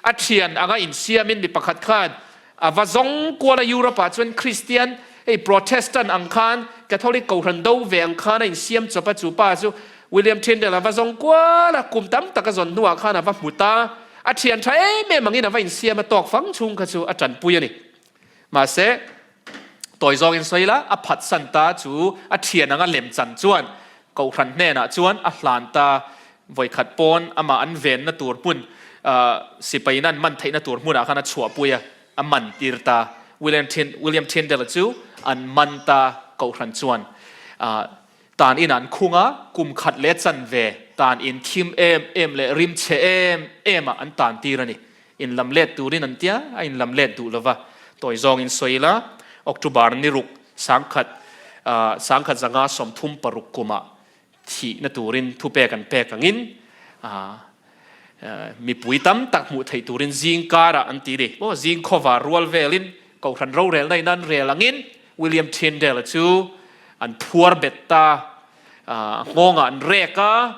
A thian anga insiamin mi pakhat khan A va zawng kual a Europe ah chuan Kristian hei Protestant ang khan Catholic kohhran do ve ang khan a insiam chawp a chu pa chu William Tyndale a va zawng kual a kum tam tak a zawn hnuah khan a va hmu ta a thian tha em em angin a va insiam a tawk fang chhung kha chu a tanpui a ni. Mahse tawi zawngin sawi ila a phatsan ta chu a thian anga lem chan chuan kohhran hnenah chuan a hlan ta. Vawikhat pawn amah an venna tur hmun, sipaina an man theihna tur hmunah khan a chhuahpui a, a man tir ta. William William Tyndale chu an man ta Kohhran chuan tan in an khung a, kum khat leh chanve tan in thim em em leh rim chhe em em ah an tan tir a ni. In lam let turin an tia, a in lam let duh lova. Tawi zawngin sawi ila, October ni ruk 1000 1536 kumah thihna turin thupek an pek angin mipui tam tak hmuh theih turin zing karah an ti ni. Maw zing khawvar rual velin Kohhran rorelna in an rel angin William Tyndale-a chu an phuar bet ta, a nghawngah an rek a,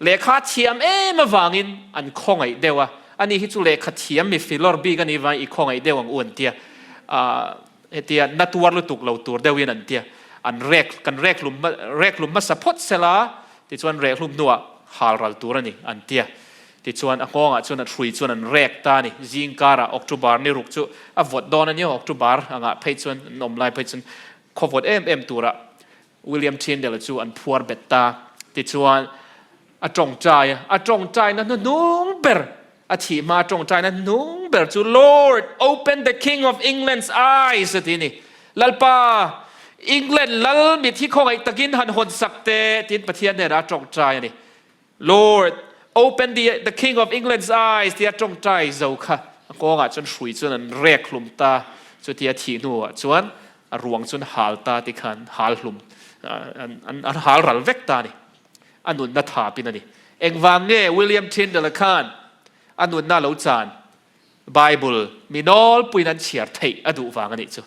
lehkha thiam em avangin an khawngaih deuh a, ani hi chu lehkha thiam mi filawr bik a nih vangin i khawngaih deuh ang u an tia. Hetia na tuar lutuk lo tur deuhin an tia. An rek, kan rek hlum, rek hlum hmasa phawt sela, tichuan reh hlum hnuah hal ral tur a ni, an tia. Tichuan a nghawngah chuan a hrui chuan an rek ta a ni. Zing karah October ni ruk chu a vawt dawn a nia, October angah phei chuan an awm lai phei chuan khaw vawt em em turah William Tyndale chu an phuar bet ta. Tichuan a tawngtai a, a tawngtaina hnuhnung ber, a thih hma tawngtaina hnuhnung ber chu Lord, open the King of England's eyes a ti a ni. Lalpa, England lal mit hi khawngaih takin han hawn sak teh tiin Pathian hnenah a tawngtai a ni. Lord, open the the King of England's eyes tia tawngtai zo kha a kawngah chuan hrui chuan an rek hlum ta. Chutia thih hnuah chuan a ruang chuan hal ta ti khan hal hlum an an hal ral vek ta a ni. A nunna thapin a ni. Engvang nge William Tyndale khan a nunna lo chan Bible mi nawlpuiin an chhiar theih a duh vang a nih chu.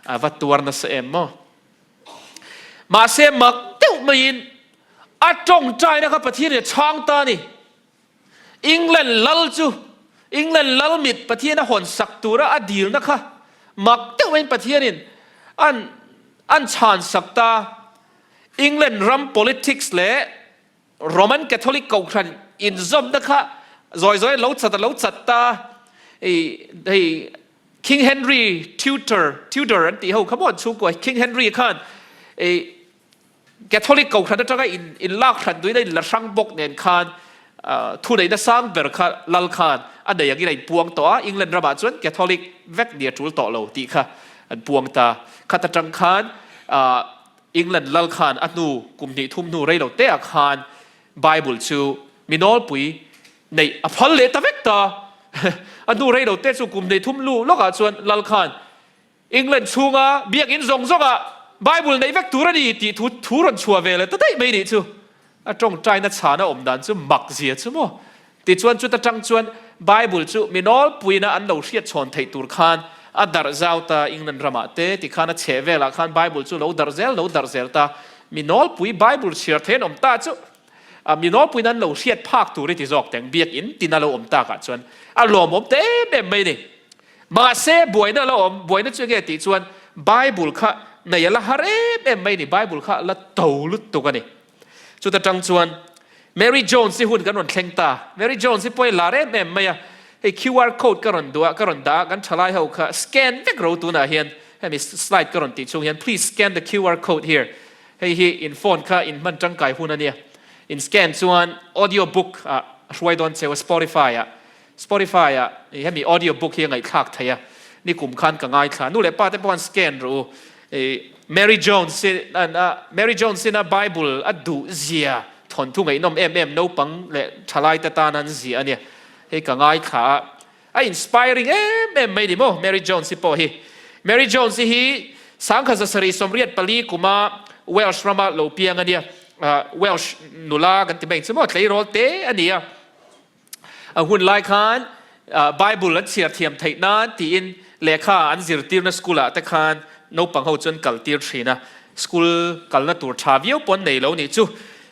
A va tuar nasa em maw? Mahse mak deuh maiin a tawngtaina kha Pathian in a chhang ta a ni. England lal chu England lal mit Pathian a hawn sak tura a dilna kha mak deuh maiin Pathian in an an chhan sak ta. England ram politics leh Roman Catholic Kohhran inzawmna kha zawi zawi lo chat a lo chat ta. Hei King Henry Tudor, Tudor an tih ho kha maw an chhungkua King Henry khan Catholic Kohhran atanga in in lak hran duin a in la hrang bawk nen khan thuneihna sang ber kha lal khan a nei angin a inpuang tawh a, England ramah chuan Catholic vek ni a tul tawh lo tih kha an puang ta. Khat atang khan England lal khan a hnu kum hnih thum hnu rei lo te ah khan Bible chu mi nawlpui neih a phal leh ta vek ta. A hnu rei lo te chu kum hnih thum lu lawk ah chuan lal khan England chhunga biakinn zawng zawng ah Bible neih vek tur a ni tih thu thu rawn chhuah ve leh ta daih mai nih chu. A tawngtaina chhana awm dan chu mak zia chu maw? Tichuan chuta tang chuan Bible chu mi nawlpuina an lo hriat chhawn theih tur khan a darh zau ta England ramah te tikhan a chheh velah khan Bible chu lo darh zel lo darh zel ta. Mi nawlpui Bible chhiar thei an awm ta chu mi nawlpuina an lo hriat phak tur i ti zawk teng biakinn tina lo awm takah chuan a lawmawm ta em em mai ni. Mahse buaina la awm, buaina chu enge tih chuan Bible kha nei a la har em em mai ni, Bible kha la to lutuk a ni. Chuta tang chuan Mary Jones hi hun kan rawn thleng ta. Mary Jones hi pawh lar em em mai a, hei QR code ka rawn duh a, ka rawn dah a, kan thalai ho kha scan vek ro tunah hian hemi slide ka rawn tih chhung hian please scan the QR code here. Hei hi in phone kha in hman tangkai hun a nia. In scan chuan audio book ah a hruai dawn cheu a Spotify ah. Spotify ah hemi audio book hi a ngaihthlak thei a, nikum khan ka ngaithla. Nu leh pa te pawh an scan rawh u. Mary Jones Mary Jones in a Bible a duh zia thawnthu ngaihnawm em em naupang leh thalai te tan an zia a nia. Hei ka ngaithla a, a inspiring em em mai ni maw Mary Jones hi pawh hi. Mary Jones hi 1784 kuma Welsh rama lo piang a nia. Welsh nula kan ti mai ang chu maw tleirawl te a ni a. A hun lai khan Bible an chhiar thiam theih nan tiin lehkha an zirtirna school ah te khan naupang ho chu an kal tir thin a, school kalna tur tha viau pawh an nei lo nih chu.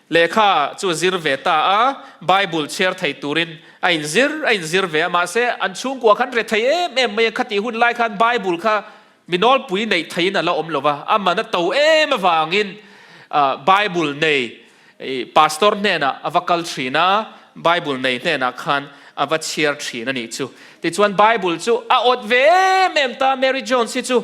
Lehkha chu a zir ve ta a, Bible chhiar thei turin a inzir a inzir ve a, mahse an chhungkua khan rethei em em mai a, khatih hun lai khan Bible kha mi nawlpui neih theihin a la awm lo va, a man a to em avangin Bible nei Pastor hnenah a va kal thin a, Bible nei hnenah khan a va chhiar thin a nih chu. Tichuan Bible chu a awt ve em em ta, Mary Jones hi chu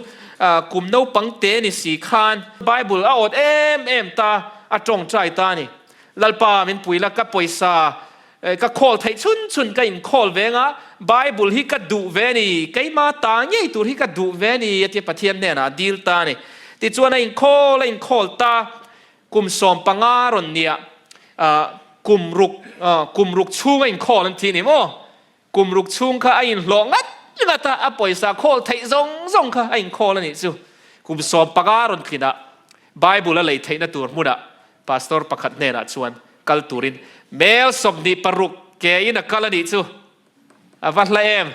kum naupang te ni si khan Bible a awt em em ta, a tawngtai ta a ni. Lalpa min pui la, ka pawisa ka khawl theih chhun chhun ka inkhawl ve anga, Bible hi ka duh ve a ni, keima ta ngei tur hi ka duh ve a ni a tia Pathian hnenah a dil ta a ni. Tichuan a inkhawl a inkhawl ta, kum 15 rawn nia, kum ruk kum ruk chhung a inkhawl an ti a ni maw? Kum ruk chhung kha a inhlawh ngat ngat a, a pawisa khawl theih zawng zawng kha a inkhawl a nih chu. Kum 15 rawn tlinah Bible a lei theihna tur hmunah Pastor pakhat hnenah chuan kal turin mel 26 ke in a kal a nih chu. A va hla em!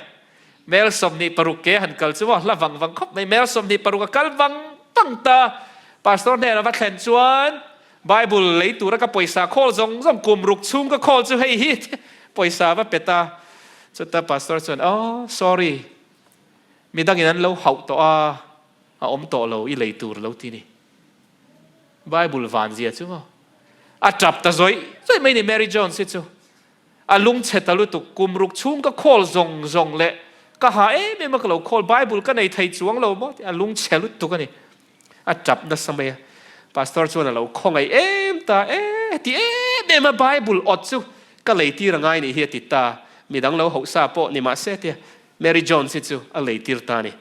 Mel 26 ke han kal chu maw hla vang vang khawp mai. Mel 26 a kal vang vang ta. Pastor hnenah va thlen chuan Bible lei tura ka pawisa khawl zawng zawng kum ruk chhung ka khawl chu hei hi pawisa va pet a. Chuta pastor chuan oh sorry midangin an lo hauh tawh a, a awm tawh lo i lei tur lo ti ni. Bible van zia chu maw a tap ta zawih zawih mai ni Mary Jones hi chu. A lungchhe ta lutuk kum ruk chhung ka khawl zawng zawng leh ka ha em em a ka lo khawl Bible ka nei thei chuang lo maw a lungchhe lutuk a ni. A tap nasa mai a, Pastor chuan a lo khawngaih em ta e, heti em em a Bible awt chu ka lei tir a ngai nih hi a ti ta, midang lo hauhsa pawh ni mahse tia Mary Jones hi chu a lei tir ta a ni.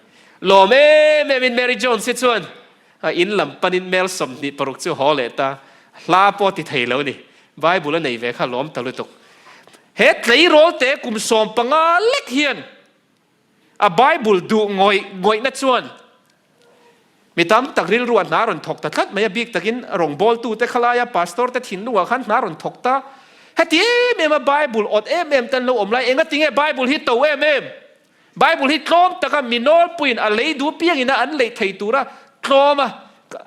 Lawm em em in Mary Jones hi chuan a in lam panin mel 26 chu haw leh ta, hla pawh a ti thei lo ni, Bible a nei ve kha lawm ta lutuk. He tleirawl te kum 15 lek hian A Bible duh ngawih ngawihna chuan mi tam tak rilru a hna rawn thawk ta tlat mai a, bik takin rawngbawltute khalaia pastor te thinlungah khan hna rawn thawk ta. Heti em em a Bible awt em em te an lo awm lai, engati nge Bible hi to em em? Bible hi tlawm taka mi nawlpuiin a lei duh piangin a an leih thei tura tlawm a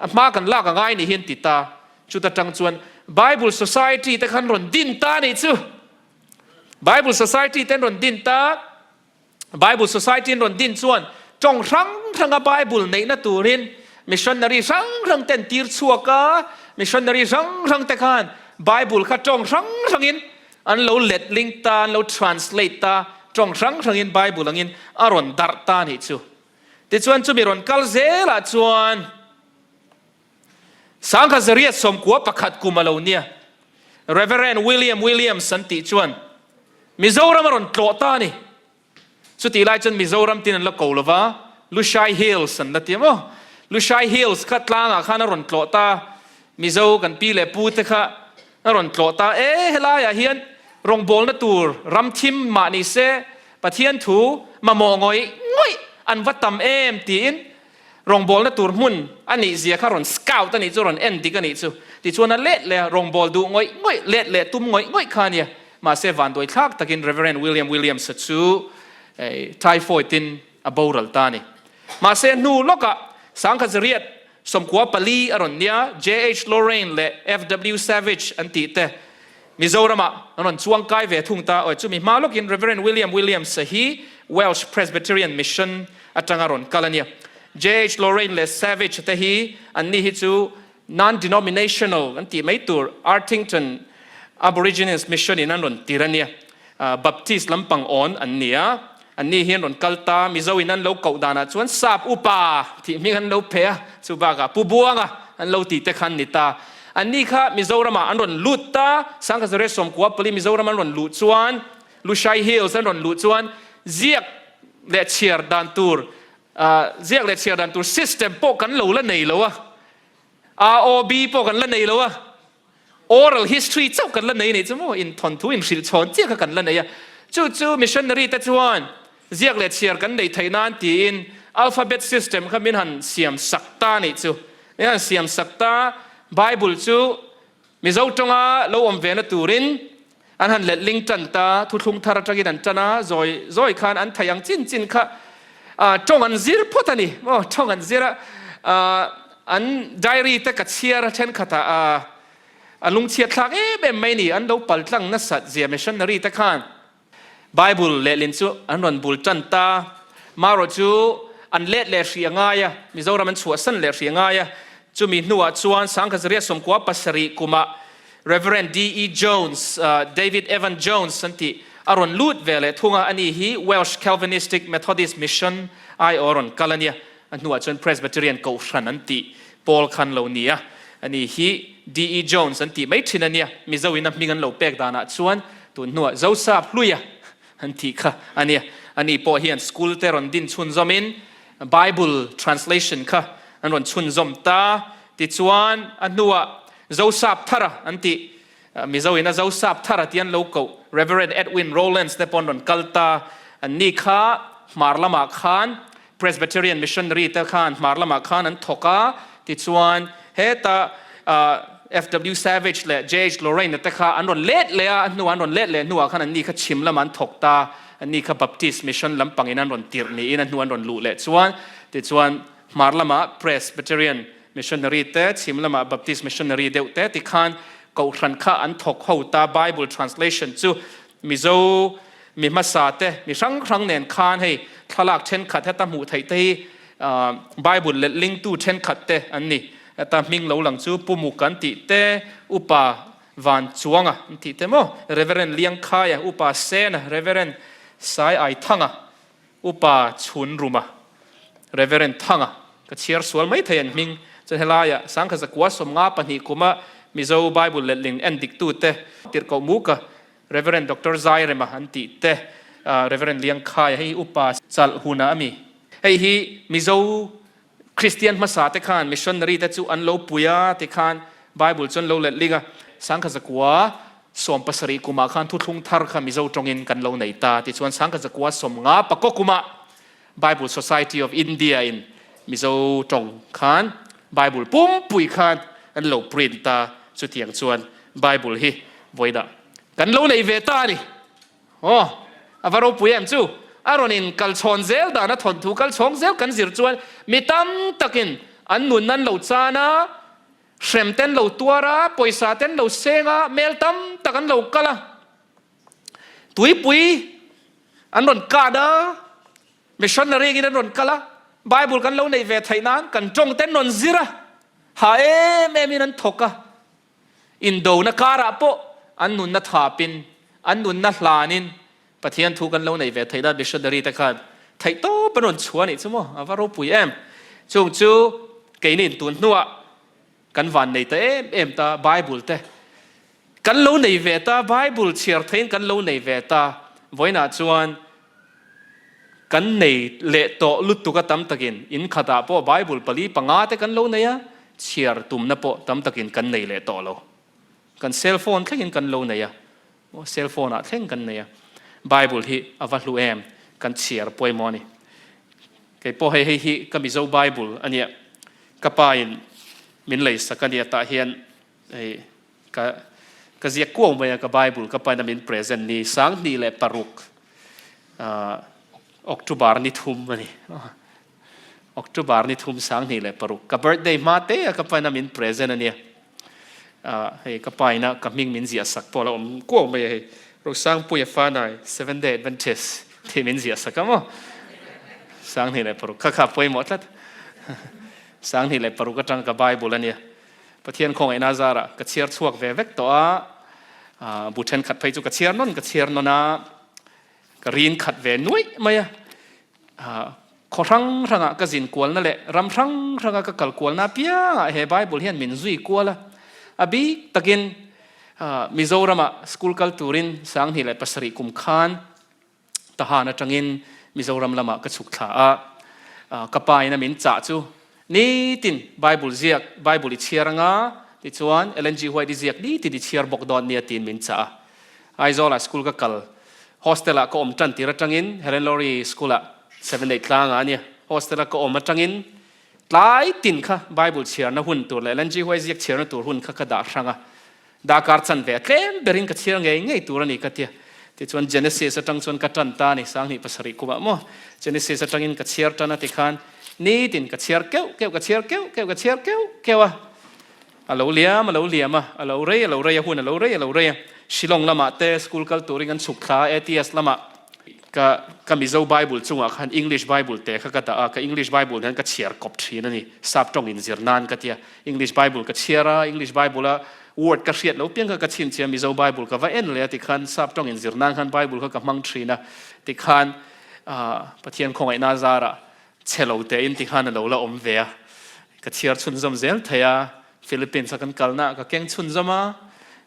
hma kan lak a ngai ni hi an ti ta. Chuta tang chuan Bible Society te khan rawn din ta nih chu. Bible Society te an rawn din ta. Bible Society an rawn din chuan tawng hrang hranga Bible neihna turin missionary hrang hrang te an tir chhuak a, missionary hrang hrang te khan Bible kha tawng hrang hrangin an lo letling ta, an lo translate ta, tawng hrang hrangin Bible angin a rawn darh ta a nih chu. Tichuan chumi rawn kal zelah chuan 1991 kum a lo nia, Reverend William Williams an tih chuan Mizoram a rawn tlawh ta a ni. Chutih lai chuan Mizoram tin an la ko lo va, Lushai Hills an la ti maw? Lushai Hills kha tlangah khan a rawn tlawh ta, Mizo kan pi leh pu te kha a rawn tlawh ta, e helaiah hian rawngbawlna tur ram thim mah ni se Pathian thu mamawh ngawih ngawih an va tam em tiin Rawngbawlna tur hmun a nih zia kha rawn scout a nih chu, rawn en dik a nih chu. Tichuan a let leh a, rawngbâwl duh ngawih ngawih, let leh tum ngawih ngawih kha a nia. Mahse vanduai thlak takin Reverend William Williams-a chu typhoid-in a boral ta a ni. Mahse hnu lawkah 1994 a rawn nia, JH Lorraine leh FW Savage an tih te Mizoramah an rawn chuang kai ve thung ta. Awi, chumi hma lawkin Reverend William Williams-a hi Welsh Presbyterian Mission atanga rawn kal a nia. JH Lorraine leh Savage te hi anni hi chu non-denominational an tih mai tur Arthington Aborigines Mission in an rawn tir a nia. Baptist lampang awn an ni a. Anni hi an rawn kal ta, Mizo in an lo koh danah chuan Sap Upa tih hming an lo pe a, chu bakah Pu Buanga an lo tih te kha an ni ta. Anni kha Mizoramah an rawn lut ta, 1994 Mizoram an rawn luh chuan, Lushai Hills an rawn luh chuan ziak leh chhiar dan tur, ziak leh chhiar dan tur system pawh kan lo la nei lo a, AOB pawh kan la nei lo a, Oral history chauh kan la nei nih chu maw, inthawnthu inhrilh chhawn chiah kha kan la nei a. Chu chu missionary te chuan ziak leh chhiar kan neih theih nan tiin alphabet system kha min han siam sak ta nih chu. Min han siam sak ta, Bible chu Mizo tawnga lo awm ve na turin an han letling tan ta, thuthlung thar atangin an tan a, zawi zawi khan an thei ang chin chin kha tawng an zir phawt a ni maw, tawng an zir a, an diary te ka chhiar a thenkhatah a lungchhiat thlak em em mai ni, an lo pal tlang nasat zia missionary te khan. Bible lehlin chu an rawn bul tan ta, marawh chu an let leh hrih a ngai a, Mizoram an chhuahsan leh hrih a ngai a, chumi hnuah chuan 1997 kumah Rev. DE Jones, David Evan Jones an tih a rawn lut ve leh thung a, ani hi Welsh Calvinistic Methodist Mission aiawh a rawn kal a nia, a hnuah chuan Presbyterian Kohhran an tih pawl khan lo ni a. Ani hi DE Jones an tih mai thin a nia, Mizo in a hming an lo pek danah chuan tun hnuah Zosap Hluia an tih kha a nia. Ani pawh hian school te rawn din chhunzawmin Bible translation kha an rawn chhunzawm ta. Tichuan a hnuah Zosap Thara an tih, Mizo in a Zosap Thara tih an lo koh Reverend Edwin Rowlands te pawh an rawn kal ta. Anni kha hmar lamah khan Presbyterian Missionary te khan hmar lamah khan an thawk a, tichuan heta FW Savage leh JH Lorraine te kha an rawn let leh a, a hnuah an rawn let leh hnuah khan anni kha chhim lamah an thawk ta, anni kha Baptist Mission lampangin an rawn tirh niin a hnu an rawn luh leh chuan, tichuan hmar lamah Presbyterian Missionary te, chhim lamah Baptist Missionary deuh te tikhan kohhran kha an thawk ho ta, Bible translation chu Mizo mi hmasa te, mi hrang hrang nen khan hei thlalak thenkhat heta hmuh theih te hi Bible letlingtu thenkhat te an ni. Heta hming lo lang chu Pu Muk an tih te, Upa Van Chuanga an tih te maw, Reverend Liangkhaia, Upa Sena, Reverend Sai Aithanga, Upa Chhun Ruma, Reverend Thanga, ka chhiar sual mai thei an hming chuan helaiah 1952 kuma Mizo Bible letling en diktute tirhkoh Muka, Reverend Doctor Zairema an tih te, Reverend Liangkhaia hei hi Upa Chalh huna a mi. Hei hi Mizo Kristian hmasa te khan missionary te chu an lo pui a ti khan Bible chu an lo letling a, 1917 kumah khan thuthlung thar kha Mizo tawngin kan lo nei ta tichuan 1954 kumah Bible Society of India in Mizo tawng khan Bible pumpui khan an lo print ta chutiang chuan Bible hi vawiinah kan lo nei ve ta a ni. Aw, a va ropui em chu? A rawn in kal chhawn zel dan a thawnthu kal chhawng zel kan zir chuan mi tam takin an nun an lo chan a, hrem ten lo tuar a, pawisa ten lo seng a, mel tam tak an lo kal a, tuipui an rawn kat a, missionary in an rawn kal a, Bible kan lo neih ve theih nan kan tawng ten rawn zir a, ha em em in an thawk a. Indona karah pawh an nunna thapin, an nunna hlanin Pathian thu kan lo nei ve theih nan missionary te khan theihtawp an rawn chhuah a nih chu maw? A va ropui em! Chung chu keini tun hnuah kan van nei ta em em ta, Bible te kan lo nei ve ta, Bible chhiar theihin kan lo nei ve ta, vawiinah chuan Kan nei leh tawh lutuk a tam takin in khatah pawh Bible pali panga te kan lo nei a, chhiar tumna pawh tam takin kan nei leh tawh lo. Kan cell phone thlengin kan lo nei a, cell phone ah thleng kan nei a. Bible hi a va hlu em, kan chhiar pawimawh a ni. Kei pawh hei hei hi ka Mizo Bible a nia, ka pa in min lei sak a nia tah hian hei Ka ka ziak kuau mai a, ka Bible ka paina min present ni 2006 October ni thum a ni. October ni thum 2006 ka birthday hma te a ka paina min present a nia. Hei ka paina ka hming min ziah sak pawh a la awm kuau mai a hei. Rosangpuia Fanai Seventh Day Adventist tih min ziah sak a maw. 2006 kha kha pawimawh tlat. 2006 atang ka Bible a nia. Pathian khawngaihna zarah ka chhiar chhuak ve vek tawh a, bu thenkhat phei chu ka chhiar nawn ka chhiar nawn a, ka rin khat ve nuaih mai a. Khaw hrang hrangah ka zin kualna leh ram hrang hranga ka kal kualna apiangah he Bible hian min zui kual a. A bik takin Mizoramah school kal turin 2007 kum khan Tahan atangin Mizoram lamah ka chhuk thla a, ka pa in a min chah chu nitin Bible ziak, Bible i chhiar anga tichuan Ellen G. White i ziak nitin i chhiar bawk dawn nia tiin min chah a. Aizawlah school ka kal, hostel ah ka awm tan tir atangin Helen Lowry school ah Seven Eight tlangah ania, hostel a ka awm atangin tlai tin kha Bible chhiarna hun tur leh Ellen G. White ziak chhiarna tur hun kha ka dah hrang a. Darkar chanve a tlem berin ka chhiar ngei ngei tur a ni ka tia. Tichuan Genesis atang chuan ka tan ta a ni, 2007 kumah maw Genesis atangin ka chhiar tan a tikhan nitin ka chhiar keuh keuh, ka chhiar keuh keuh, ka chhiar keuh keuh a. A lo liam, a lo liam a, a lo rei, a lo rei a, hun a lo rei, a lo rei a. Shillong lamah te school kal turin kan chhuk thla a, ATS lamah ka ka Mizo Bible chungah khan English Bible te kha ka dah a, ka English Bible hian ka chhiar kawp thin a ni, sap tawng inzir nan ka tia. English Bible ka chhiar a, English Bible a word ka hriat lo piang kha ka chhinchhiah a, Mizo Bible ka va en leh a tikhan sap tawng inzir nan khan Bible kha ka hmang thin a, tikhan Pathian khawngaihna zarah chhe lo tein tikhan a lo la awm ve a, ka chhiar chhunzawm zel thei a. Philippines a kan kalna ka keng chhunzawm a,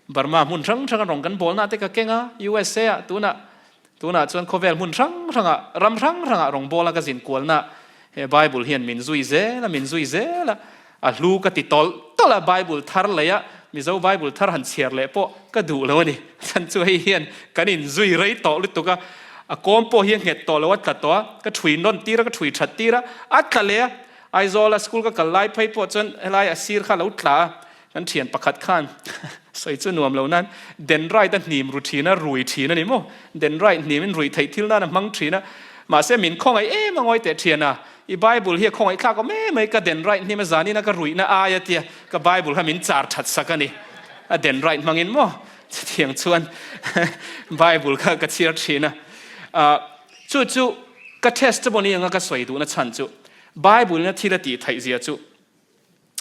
Burma hmun hrang hranga rawng kan bawlna te ka keng a, USA ah tunah tunah chuan khawvel hmun hrang hrangah ram hrang hrangah rawng bawla ka zin kualna he Bible hian min zui zel a, min zui zel a, a hlu ka ti tawlh tawlh a, Bible thar lei a Mizo Bible thar han chhiar leh pawh ka duh lo a ni. Chhan chu hei hian kan inzui rei tawh lutuk a, a kawm pawh hi a nghet tawh lo a tla tawh a, ka thui nawn tir a, ka thui that tir a, a tla leh a. Aizawl a school ka kal lai phei pawh chuan helai a sir kha lo tla a, kan thian pakhat khan sawi chu nuam lo nan dendrite a hnim ru thin a, rui thin a ni maw? Dendrite hnim in ruih theih thil nan a hmang thin a, mahse min khawngaih em a ngawi teh thian a, i Bible hi a khawngaih thlak awm em mai, ka dendrite hnim a zanin a ka ruihna ai a tia ka Bible kha min char that sak a ni, a dendrite hmangin maw? Chutiang chuan Bible kha ka chhiar thin a, chu chu ka testimony anga ka sawi duhna chhan chu Bible ina thil a tih theih zia chu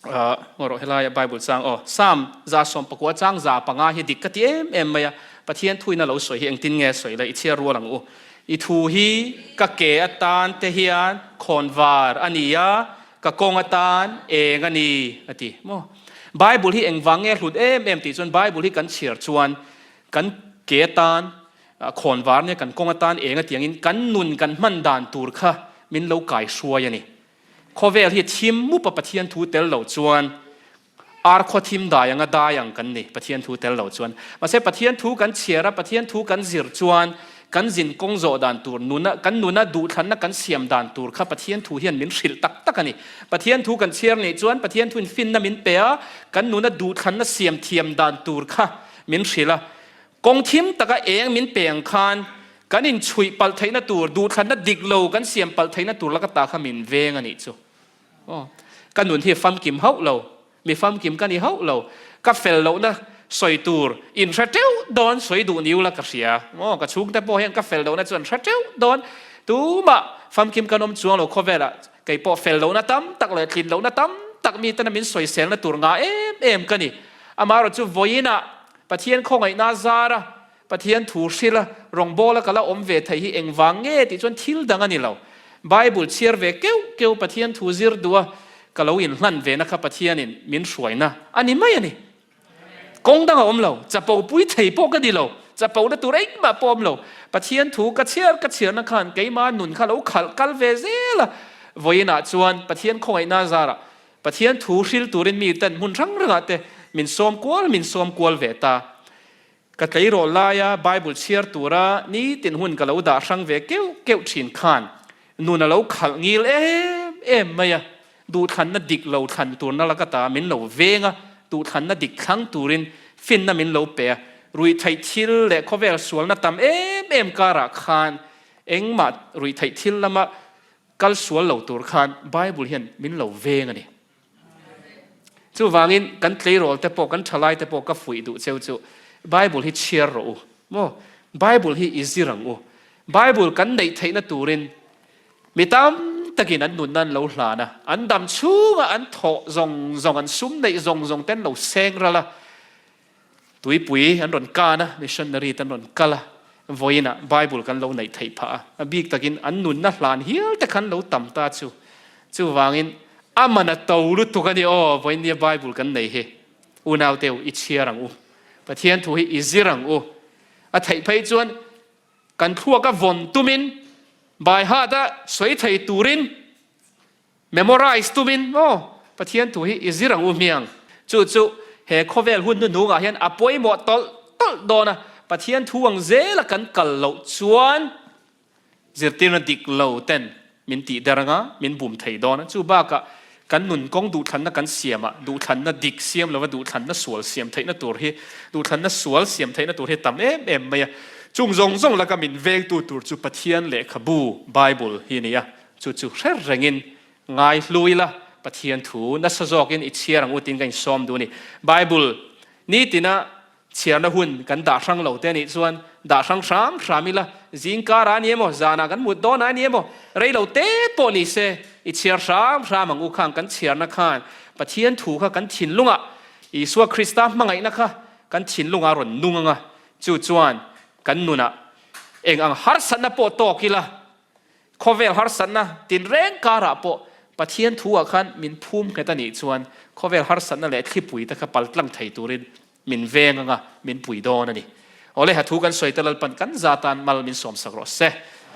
ngaw rawh helaia Bible chang aw Psalm 119 chang 500 hi dik ka ti em em mai a, Pathian thuin a lo sawi hi engtin nge a sawi le i chhiar rual ang u. I thu hi ka ke atan te hian khawnvar a ni a, ka kawng atan eng a ni a ti maw. Bible hi engvang nge a hlut em em tih chuan Bible hi kan chhiar chuan kan ke atan Khawnvar nia kan kawng atan eng atiangin kan nun kan hman dan tur kha min lo kai hruai a ni. Khawvel hi thim mup a Pathian thu tel lo chuan ar khaw thim dai anga dai ang kan ni Pathian thu tel lo chuan. Mahse Pathian thu kan chhiar a, Pathian thu kan zir chuan kan zin kawng zawh dan tur nuna kan nuna duhthlanna kan siam dan tur kha Pathian thu hian min hrilh tak tak a ni. Pathian thu kan chhiar nih chuan Pathian thuin finna min pe a, kan nuna duhthlanna siam thiam dan tur kha min hrilh a. Kawng thim taka eng min pe ang khan kan inchhuih palh theihna tur, duhthlanna dik lo kan siam palh theihna tur laka ta kha min veng a nih chu. Aw, ka nun hi famkim hauh lo, mi famkim ka ni hauh lo, ka fel lohna sawi tur in hre teuh dawn sawi duh niu la ka hria. Aw, ka chhungte pawh hian ka fel lohna chu an hre teuh dawn. Tumah famkim kan awm chuang lo khawvelah kei pawh fel lohna tam tak leh tlin lohna tam tak mitena min sawiselna tur ngah em em ka ni. Amaherawhchu vawiinah Pathian khawngaihna zara Pathian thu hrila rawngbawla ka la awm ve thei hi engvang nge tih chuan thil dang a ni lo. Bible chhiar ve keuh keuh Pathian thu zir duha ka lo inhlan vena kha Pathianin min hruaina a ni mai a ni. Kawng dang a awm lo, chapo pui thei pawh ka ni lo, chapona tur engmah pawh awm lo. Pathian thu ka chhiar ka chhiarna khan keima nun kha lo khalh kal ve zel a, vawiinah chuan Pathian khawngaihna zarah Pathian thu hril turin mi ten hmun hrang hrangah te min sawm kual min sawm kual ve ta. Ka tleirawl laia Bible chhiar tura nitin hun ka lo dah hrang ve keuh keuh thin khan nun a lo khalh ngil em em mai a, duhthlanna dik lo thlan turna laka ta min lo veng a, duhthlanna dik thlang turin finna min lo pe a, ruihtheih thil leh khawvel sualna tam em em karah khan engmah ruihtheih thil lama Kal sual lo tur khan Bible hian min lo veng a ni. Chuvangin kan tleirawl te pawh, kan thalai te pawh ka fuih duh cheu chu Bible hi chhiar rawh u. Maw? Bible hi i zir ang u. Bible kan neih theihna turin mi tam takin an nunna an lo hlan a, an dam chhunga an thawh zawng zawng, an sum neih zawng zawng te an lo seng ral a. Tuipui an rawn kan a, missionary te an rawn kal a, vawiinah Bible kan lo neih theih phah a, a bik takin an nunna hlan hial te khan lo tam ta chu. Chuvangin a man a to lutuk a ni aw, vawiin nia Bible kan nei hi. Unaute u, i chhiar ang u. Pathian thu hi i zir ang u. A theih phei chuan kan thluaka vawn tumin, by heart a sawi thei turin, Memorize tumin maw Pathian thu hi i zir ang u hmiang. Chu chu he khawvel hun hnuhnungah hian a pawimawh tawlh tawlh dawn a, Pathian thu ang zela kan kal loh chuan zirtirna dik lo ten min tih der anga min bum thei dawn a. Chu bakah kan nun kawng duhthlanna kan siamah duhthlanna dik siam lova duhthlanna sual siam theihna tur hi duhthlanna sual siam theihna tur hi tam em em mai a. Chung zawng zawng laka min vengtu tur chu Pathian lehkhabu Bible hi a ni a. Chu chu hre rengin ngai hlu ila, Pathian thu nasa zawkin i chhiar ang u tiin ka insawm duh a ni. Bible nitina chhiarna hun kan dah hrang lo te anih chuan dah hrang hram hram ila, zingkarah a ni emaw, zanah kan mut dawnah a ni emaw, rei lo te pawh ni se i chhiar hram hram ang u khang kan chhiarna khan Pathian thu kha kan thinlungah Isua Krista hmangaihna kha kan thinlungah a rawn nung ang a, chu chuan kan nunah eng ang harsatna pawh tawk ila, Khawvel harsatna tinreng karah pawh Pathian thu ah khan min phum nghet a nih chuan khawvel harsatna leh thlipui te kha paltlang thei turin min veng anga min pui dawn a ni. Awle ha thu kan sawi te Lalpan kan za tan mal min sawmsak rawh se.